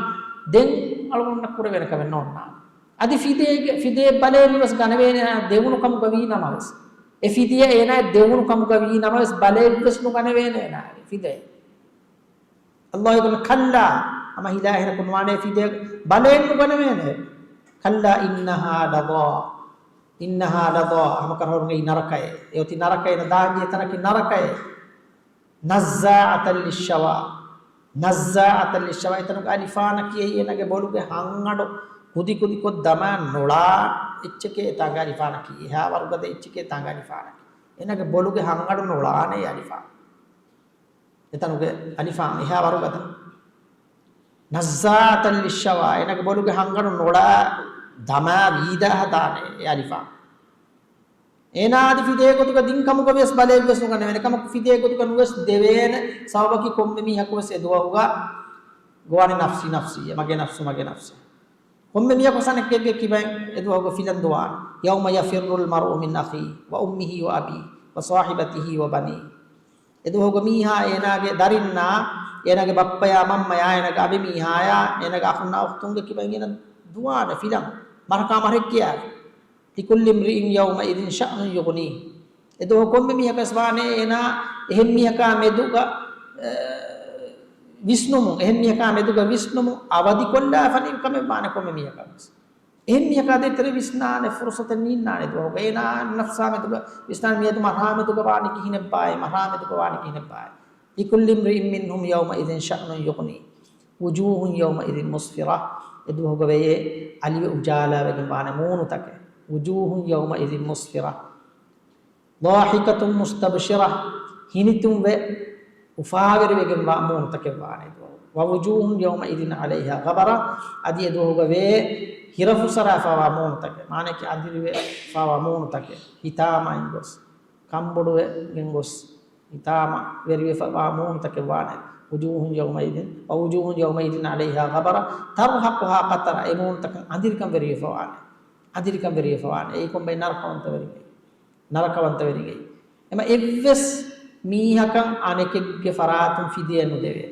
ދެން އަޅުގަނޑަށް ކުރެވޭނެ ކަމެއް ނޯންނާނެ. އަދި ފިދޭގެ-، ފިދޭ ބަލައެއް ވެސް ގަނެވޭނެ އޭނާ ދެވުނު ކަމުގަ ވީ ނަމަވެސް. އެ ފިދޭ އޭނާ ދެވުނު ކަމުގަ ވީ ނަމަވެސް، ބަލައެއް ވެސް ނުގަނެވޭނެ އޭނާގެ ފިދޭ. އައްލާހު ކަލާ، ހަމަ ހިލާ އެހެނަކު ނުވާނެ ފިދޭ ބަލައެއް ނުގަނެވޭނެ. كَلَّا إِنَّهَا لَظَى، إِنَّهَا لَظَى، ހަމަކަށަވަރުން އެއީ ނަރަކައެއް. އެއޮތީ ނަރަކައެއް، ދާންޖެހޭ ތަނަކީ ނަރަކައެއް. نَزَّاعَةً لِلشَّوَى، نَزَّاعَةً لِلشَّوَى، އެތަނުގެ އަލިފާނަކީ އެއީ އޭނަގެ ބޮލުގެ ހަންއަޑު ކުދި ކުދިކޮށް ދަމާ ނޮޅާ އެއްޗެކޭ އެތާނގެ އަލިފާނަކީ، އެހާ ވަރުގަދަ އެއްޗެކޭ އެތާނގެ އަލިފާނަކީ. އޭނަގެ ބޮލުގެ ހަންއަޑު ނޮޅާނެ އެ އަލިފާން. އެތަނުގެ އަލިފާން އެހާ ވަރުގަދަ. نَزَّاعَةً لِلشَّوَى، އޭނަގެ ބޮލުގެ ހަންގަޑު ނޮޅާ ދަމާ ވީދާ ހަދާނެ އެ އަލިފާން. އޭނާ އަދި ފިދޭ ގޮތުގަ ދިން ކަމުގަ ވެސް ބަލައެއް ވެސް ނުގަނެވޭނެ. ކަމަކު ފިދޭ ގޮތުގަ ނުވެސް ދެވޭނެ. ސަބަބަކީ ކޮންމެ މީހަކު ވެސް އެ ދުވަހުގަ ގޮވާނެ ނަފްސީ ނަފްސީ، މަގެ ނަފްސު، މަގެ ނަފްސު. ކޮންމެ މީހަކު އަނެކެއްގެ ކިބައިން އެ ދުވަހުގަ ފިލަން ދުވާނެ. يَوْمَ يَفِرُّ الْمَرْءُ مِنْ أَخِيهِ وَأُمِّهِ وَأَبِيهِ وَصَاحِبَتِهِ وَبَنِيهِ. އެ ދުވަހުގަ މީހާ އޭނާގެ ދަރިންނާ، އޭނާގެ ބައްޕަޔާ މަންމަޔާ، އޭނާގެ އަނބިމީހާޔާ، އޭނާގެ އަޚުންނާ އުޚްތުންގެ ކިބައިން އޭނަ ދުވާނެ ފިލަން. މަރަކާ މަރެއްގެޔާ. لِكُلِّ امْرِئٍ يَوْمَئِذٍ شَأْنٌ يُغْنِيهِ. އެ ދުވަހު ކޮންމެ މީހަކަސް ވާނެ އޭނާ އެހެން މީހަކާ މެދުގަ، އެ، ވިސްނުމުން، އެހެން މީހަކާ މެދުގަ ވިސްނުމުން އަވަދިކޮށްލާފަނި ކަމެއް ވާނެ ކޮންމެ މީހަކަށް ވެސް. އެހެން މީހަކާ ދޭތެރޭ ވިސްނާނެ ފުރުސަތެއް ނީންނާނެ ދުވަހުގަ. އޭނާ ނަފްސާ މެދުގަ ވިސްނާނެ މިއަދު މަރާމެދުގަ ވާނީ ކިހިނެއްބާއޭ، މަރާމެދުގަ ވާނީ ކިހިނެއްބާއޭ. لِكُلِّ امْرِئٍ مِّنْهُمْ يَوْمَئِذٍ شَأْنٌ يُغْنِيهِ. وُجُوهٌ يَوْمَئِذٍ مُسْفِرَةٌ. އެ ދުވަހުގަ ވެޔޭ އަލިވެ އުޖާލާވެގެން ވާނެ މޫނުތަކެއް. وُجُوهٌ يَوْمَئِذٍ مُسْفِرَةٌ. ضَاحِكَةٌ مُسْتَبْشِرَةٌ. ހިނިތުންވެ އުފާވެރިވެގެންވާ މޫނުތަކެއް ވާނެ ދުވަހު. وَوُجُوهٌ يَوْمَئِذٍ عَلَيْهَا غَبَرَةٌ. އަދި އެ ދުވަހުގަ ވޭ ހިރަފުސަރާފަވާ މޫނުތަކެއް. މާނައަކީ އަނދިރިވެފަވާ މޫނުތަކެއް. ހިތާމައިން ގޮސް، ކަނބޮޑުވެގެން ގޮސް، ހިތާމަ ވެރިވެފަވާ މޫނުތަކެއް ވާނެ. وُجُوهٌ يَوْمَئِذٍ، وَوُجُوهٌ يَوْمَئِذٍ عَلَيْهَا غَبَرَةٌ، تَرْهَقُهَا قَتَرَةٌ. އެ މޫނުތަކަށް އަނދިރިކަން ވެރިވެފަވާނެ. އަނދިރިކަން ވެރިވެފަވާނެ. އެއީ ކޮންބައި؟ ނަރަކަވަންތަވެރިންގެ. ނަރަކަވަންތަވެރިންގެ. އެމަ އެއްވެސް މީހަކަށް އަނެކެއްގެ ފަރާތުން ފިދޭ ނުދެވޭ.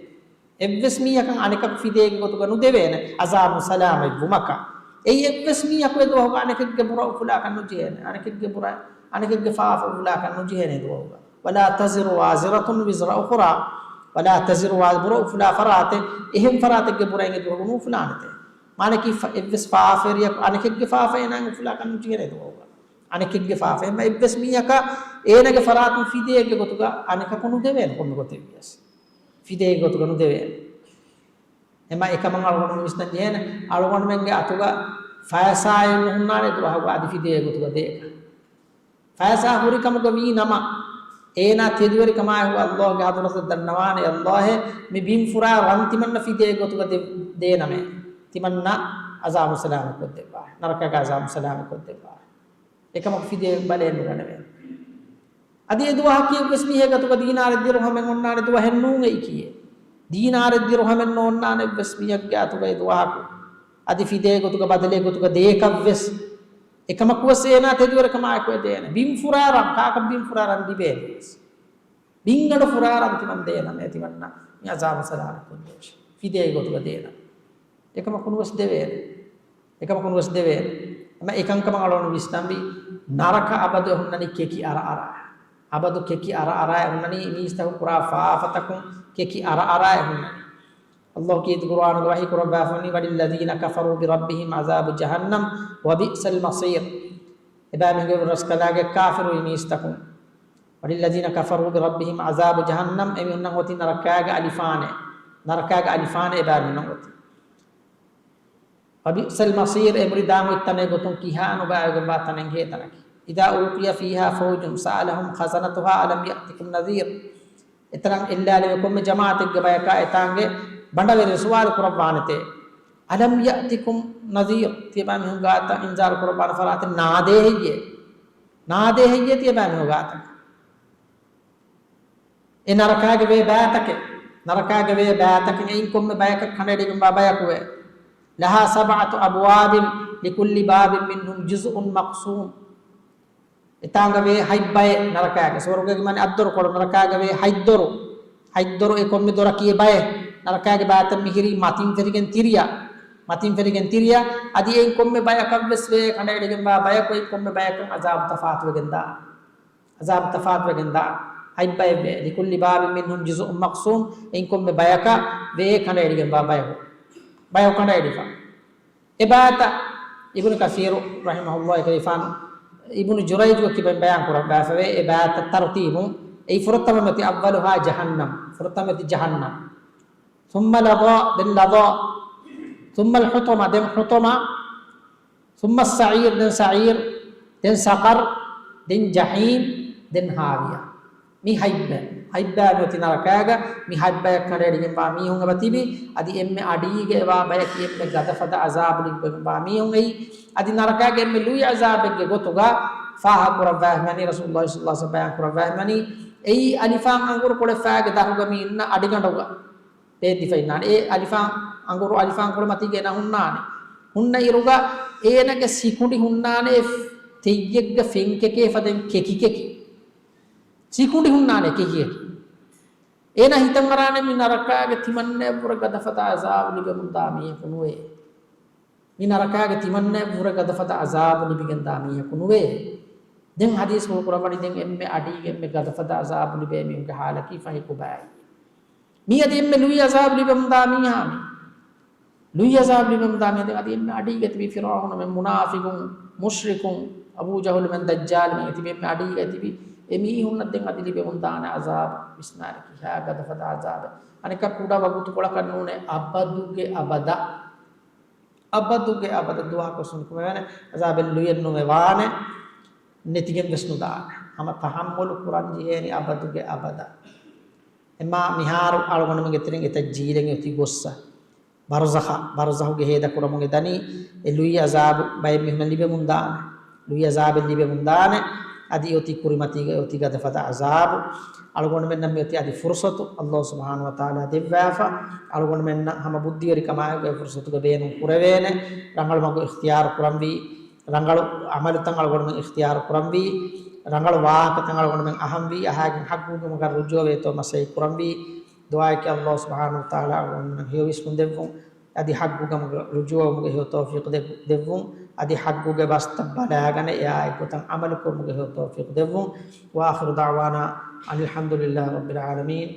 އެއްވެސް މީހަކަށް އަނެކަކު ފިދޭގެ ގޮތުގަ ނުދެވޭނެ، އަޒާބު ސަލާމަތްވުމަކަށް. އެއީ އެއްވެސް މީހަކު އެ ދުވަހުގަ އަނެކެއްގެ ބުރަ އުފުލާކަށް ނުޖެހޭނެ. އަނެކެއްގެ ބުރަ، އަނެކެއްގެ ފާފަ އުފުލާކަށް ނުޖެހޭނެ އެ ދުވަހުގަ. وَلَا تَزِرُ وَازِرَةٌ وِزْرَ أُخْرَىٰ. وَلَا تَزِرُ وا، ބުރަ އުފުލާ ފަރާތެއް، އެހެން ފަރާތެއްގެ ބުރައިން އެ ދުވަހު ނުއުފުލާނެތޭ. މާނައަކީ ފަ، އެއްވެސް ފާފަވެރިޔަކު އަނެކެއްގެ ފާފަ އޭނާއަށް އުފުލާކަށް ނުޖެހޭނެ އެ ދުވަހުގަ. އަނެކެއްގެ ފާފަ. އެއްވެސް މީހަކަށް އޭނާގެ ފަރާތުން ފިދޭގެ ގޮތުގަ އަނެކަކު ނުދެވޭނެ ކޮންމެ ގޮތެއްވިޔަސް. ފިދޭގެ ގޮތުގަ ނުދެވޭނެ. އެމަ އެކަމަށް އަޅުގަނޑު ވިސްނަން ޖެހޭނެ، އަޅުގަނޑުމެންގެ އަތުގަ ފައިސާއެއް ނުހުންނާނެ ދުވަހުގަ އަދި ފިދޭގެ ގޮތުގަ ދޭކަށް. ފައިސާ ހުރި ކަމުގަ ވީ ނަމަ، އޭނާ ތެދުވެރިކަމާއެކު އައްލާހުގެ ޙަޟްރަތަށް ދަންނަވާނެ، އައްލާހޭ، މި ބިން ފުރާ ރަން ތިމަންނަ ފިދޭ ގޮތުގަ ދެ، ދޭނަމޭ. ތިމަންނަ އަޒާބު ސަލާމަތް ކޮށްދެއްވާ. ނަރަކަގެ އަޒާބު ސަލާމަތް ކޮށްދެއްވާ. އެކަމަކު ފިދޭ ބަލައެއް ނުގަނެވޭ. އަދި އެ ދުވަހަކީ އެއްވެސް މީހެއްގެ އަތުގަ ދީނާރެއް ދިރުހަމެއް އޮންނާނެ ދުވަހެއް ނޫން އެއީކީއޭ. ދީނާރެއް ދިރުހަމެއް ނޯންނާނެ އެއްވެސް މީހެއްގެ އަތުގަ އެ ދުވަހަކު. އަދި ފިދޭ ގޮތުގަ ބަދަލެއް ގޮތުގަ ދޭކަށްވެސް. އެކަމަކުވެސް އޭނާ ތެދުވެރިކަމާއެކު އެ ދޭނެ. ބިން ފުރާ ރަން، ކާކަށް ބިން ފުރާ ރަން ލިބޭނެވެސް. ބިންގަނޑު ފުރާ ރަން ތިމަން ދޭނަމޭ ތިމަންނަ މި އަޒާބު ސަލާމަތް ކޮށްދޭށޭ. ފިދޭ ގޮތުގަ ދޭނަމޭ. އެކަމަކު ނުވެސް ދެވޭނެ. އެކަމަކު ނުވެސް ދެވޭނެ. އެމަ އެކަންކަމަށް އަޅުގަނޑު ވިސްނަންވީ، ނަރަކަ އަބަދު އެ ހުންނަނީ ކެކި އަރައަރާ. އަބަދު ކެކި އަރައަރާ އެ ހުންނަނީ، މީސްތަކުން ކުރާ ފާފަތަކުން ކެކި އަރައަރާ އެ ހުންނަނީ. އައްލާހު ކީރިތި ޤުރުއާނުގަ ވަޙީ ކުރައްވާފަވަނީ، وَلِلَّذِينَ كَفَرُوا بِرَبِّهِمْ عَذَابُ جَهَنَّمَ وَبِئْسَ الْمَصِيرُ. އެބައިމީހުންގެ ރަސްކަލާގެ ކާފިރު މީސްތަކުން، وَلِلَّذِينَ كَفَرُوا بِرَبِّهِمْ عَذَابُ جَهَنَّمَ، އެމީހުންނަށް އޮތީ ނަރަކާގެ އަލިފާނެއް، ނަރަކާގެ އަލިފާނެއް އެބައިމީހުންނަށް އޮތީ. وَبِئْسَ الْمَصِيرُ، އެ މުރި ދާން އޮތް ތަނެއް ގޮތުން ކިހާ ނުބައިވެގެންވާ ތަނެއް ހޭ ތަނަކީ. إِذَا أُلْقِيَ فِيهَا فَوْجٌ سَأَلَهُمْ خَزَنَتُهَا أَلَمْ يَأْتِكُمْ نَذِيرٌ. އެތަނަށް އެއްލާލެވޭ ކޮންމެ ޖަމާޢަތެއްގެ ބަޔަކާ އެތާނގެ ބަނޑަވެރިން ސުވާލު ކުރައްވާނެތޭ، أَلَمْ يَأْتِكُمْ نَذِيرٌ، ތިޔަބައިމީހުން ގާތަށް އިންޒާރު ކުރައްވާނެ ފަރާތެއް ނާދޭ ހެއްޔޭ؟ ނާދޭ ހެއްޔޭ ތިޔަބައިމީހުން ގާތަށް؟ އެ ނަރަކާގެ ވޭ ބައިތަކެއް، ނަރަކާގެ ވޭ ބައިތަކެއް، އެއިން ކޮންމެ ބަޔަކަށް ކަނޑައެޅިގެންވާ ބަޔަކު ވޭ. لَهَا سَبْعَةُ أَبْوَابٍ لِكُلِّ بَابٍ مِنْهُمْ جُزْءٌ مَقْسُومٌ. އެތާނގަ ވޭ ހަތް ބައެއް ނަރަކާގެ، ސުވަރުގޭގެ މާނަ އަށްދޮރުކޮޅު، ނަރަކާގެ ވޭ ހަތްދޮރު، ހަތްދޮރު އެ ކޮންމެ ދޮރަކީ އެ ބައެއް، ނަރަކާގެ ބައިތައް މިހިރީ މަތިން ފެށިގެން ތިރިއަށް، މަތިން ފެށިގެން ތިރިއަށް، އަދި އެއިން ކޮންމެ ބަޔަކަށްވެސް ވޭ ކަނޑައެޅިގެންވާ ބަޔަކު، އެއިން ކޮންމެ ބަޔަކަށް އަޒާބު ތަފާތުވެގެންދާ. އަޒާބު ތަފާތުވެގެން ދާ. ހަތް ބައެއް ވޭ. لِكُلِّ بَابٍ مِنْهُمْ جُزْءٌ مَقْسُومٌ. އެއިން ކޮންމެ ބަޔަކަށް ވޭ ކަނޑައެޅިގެންވާ ބަޔަކު. ބަޔަކު ކަނޑައެޅިފަ. އެ ބައިތައް އިބްނު ކަސީރު ރަޙިމަހުﷲ އެކަލޭގެފާނު އިބްނު ޖުރައިޖުގެ ކިބައިން ބަޔާން ކުރައްވާފަވޭ. އެ ބައިތައް ތަރުތީބުން އެއީ ފުރަތަމަ މަތި أَوَّلُهَا جَهَنَّمُ. ފުރަތަމަ މަތި ޖަހަންނަމް. ثُمَّ لَظَىٰ، ދެން لَظَىٰ. ثُمَّ الْحُطَمَةُ، ދެން ޙުޠަމާ. ثُمَّ السَّعِيرُ، ދެން ސަޢީރު، ދެން ސަޤަރު، ދެން ޖަޙީމް، ދެން ހާވިޔާ. މި ހަތްބައި، ހަތްބައި މިއޮތީ ނަރަކާގަ، މި ހަތްބަޔަށް ކަނޑައެޅިގެންވާ މީހުން އެބަ ތިބި، އަދި އެންމެ އަޑީގަ އެބާ ބަޔަކީ އެންމެ ގަދަފަދަ އަޒާބު ލިބިގެންވާ މީހުން އެއީ. އަދި ނަރަކާގެ އެންމެ ލުއި އަޒާބެއްގެ ގޮތުގަ ފާހަގަ ކުރައްވާފަވަނީ، ރަސޫލުﷲ ޞައްލަﷲު ޢަލައިހި ވަސައްލަމަ ބަޔާން ކުރައްވާފަވަނީ، އެއީ އަލިފާން އަނގުރު ކޮޅެއް ފައިގެ ދަށުގަ މި އިންނަ އަޑިގަނޑުގަ ބޭއްދިފަ އިންނާނެ. އެ އަލިފާން އަނގުރު، އަލިފާން ކޮޅު މަތީގަ އޭނާ ހުންނާނެ. ހުންނަ އިރުގަ އޭނަގެ ސިކުނޑި ހުންނާނެ ތެއްޔެއްގަ ފެންކެކޭ ފަދައިން ކެކި ކެކި. ސިކުނޑި ހުންނާނެ ކެކި ކެކި. އޭނާ ހިތަށް އަރާނެ މި ނަރަކާގެ ތިމަންނައަށްވުރެ ގަދަފަދަ އަޒާބު ލިބެމުންދާ މީހަކު ނުވޭ. މި ނަރަކާގެ ތިމަންނައަށްވުރެ ގަދަފަދަ އަޒާބު ލިބިގެންދާ މީހަކު ނުވޭ. ދެން ޙަދީޘްފުޅު ކުރައްވަނީ ދެން އެންމެ އަޑީގެ އެންމެ ގަދަފަދަ އަޒާބު ލިބޭ މީހުންގެ ޙާލަކީ ފަހެ ކޮބާއި؟ މީ އަދި އެންމެ ލުއި އަޒާބު ލިބެމުންދާ މީހާ މީ. ލުއި އަޒާބު ލިބެމުންދާ މީހުން ދެން އަދި އެންމެ އަޑީގަ ތިބި ފިރުޢައުނުމެން، މުނާފިޤުން، މުޝްރިކުން، އަބޫ ޖަހުލުމެން، ދައްޖާލުމެން ތިބި އެންމެ އަޑީގަ ތިބި އެމީހުންނަށް ދެން އަދި ލިބެމުންދާނެ އަޒާބު. ވިސްނާނެ ކިހާ ގަދަފަދަ އަޒާބެއް. އަނެއްކާ ކުޑަ ވަގުތުކޮޅަކަށް ނޫނޭ، އަބަދުގެ އަބަދަށް. އަބަދުގެ އަބަދަށް ދުވަހަކުވެސް ނުކުމެވޭނެ. އަޒާބެއް ލުޔެއް ނުވެވާނެ. ނެތިގެން ވެސް ނުދާނެ. ހަމަ ތަޙައްމަލު ކުރަން ޖެހޭނީ އަބަދުގެ އަބަދަށް. އެމާ މިހާރު އަޅުގަނޑުމެންގެ ތެރެއިން އެތައް ޖީލެއް އޮތީ ގޮއްސަ. ބަރުޒަޚަށް، ބަރުޒަޚުގެ ހޭދަ ކުރަމުގެ ދަނީ އެ ލުއި އަޒާބު ބައެއް މީހުންނަށް ލިބެމުން ދާނެ. ލުއި އަޒާބެއް ލިބެމުން ދާނެ. އަދި އޮތީ ކުރިމަތީގަ އޮތީ ގަދަފަދަ އަޒާބު. އަޅުގަނޑުމެންނަށް މިއޮތީ އަދި ފުރުސަތު ﷲ ސުބްޙާނަހޫ ވަތަޢާލާ ދެއްވާފަ. އަޅުގަނޑުމެންނަށް ހަމަ ބުއްދިވެރިކަމާއެކު އެ ފުރުސަތުގަ ބޭނުން ކުރެވޭނެ. ރަނގަޅު މަގު އިޚްތިޔާރު ކުރަންވީ، ރަނގަޅު ޢަމަލުތައް އަޅުގަނޑުމެން އިޚްތިޔާރު ކުރަންވީ، ރަނގަޅު ވާހަކަތައް އަޅުގަނޑުމެން އަހަންވީ، އަހާގެން ޙައްޤުގެ މަގަށް ރުޖޫޢަވޭތޯ މަސައްކަތް ކުރަންވީ. ދުޢާއަކީ ﷲ ސުބްޙާނަހޫ ވަތަޢާލާ އަޅުގަނޑުމެންނަށް ހެޔޮވެސްކަން ދެއްވުން. އަދި ޙައްޤުގެ މަގަށް ރުޖޫޢަވުމުގެ ހެޔޮ ތައުފީޤު ދެއް-، ދެއްވުން. އަދި ޙައްޤުގެ ބަސްތައް ބަލާގަނެ އެއާ އެއްގޮތަށް ޢަމަލު ކުރުމުގެ ހެޔޮ ތައުފީޤު ދެއްވުން. وآخر دعوانا أن الحمد لله رب العالمين.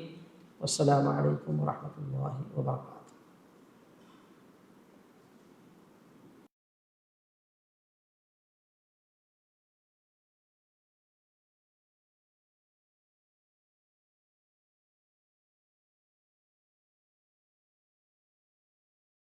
والسلام عليكم ورحمة الله وبركاته.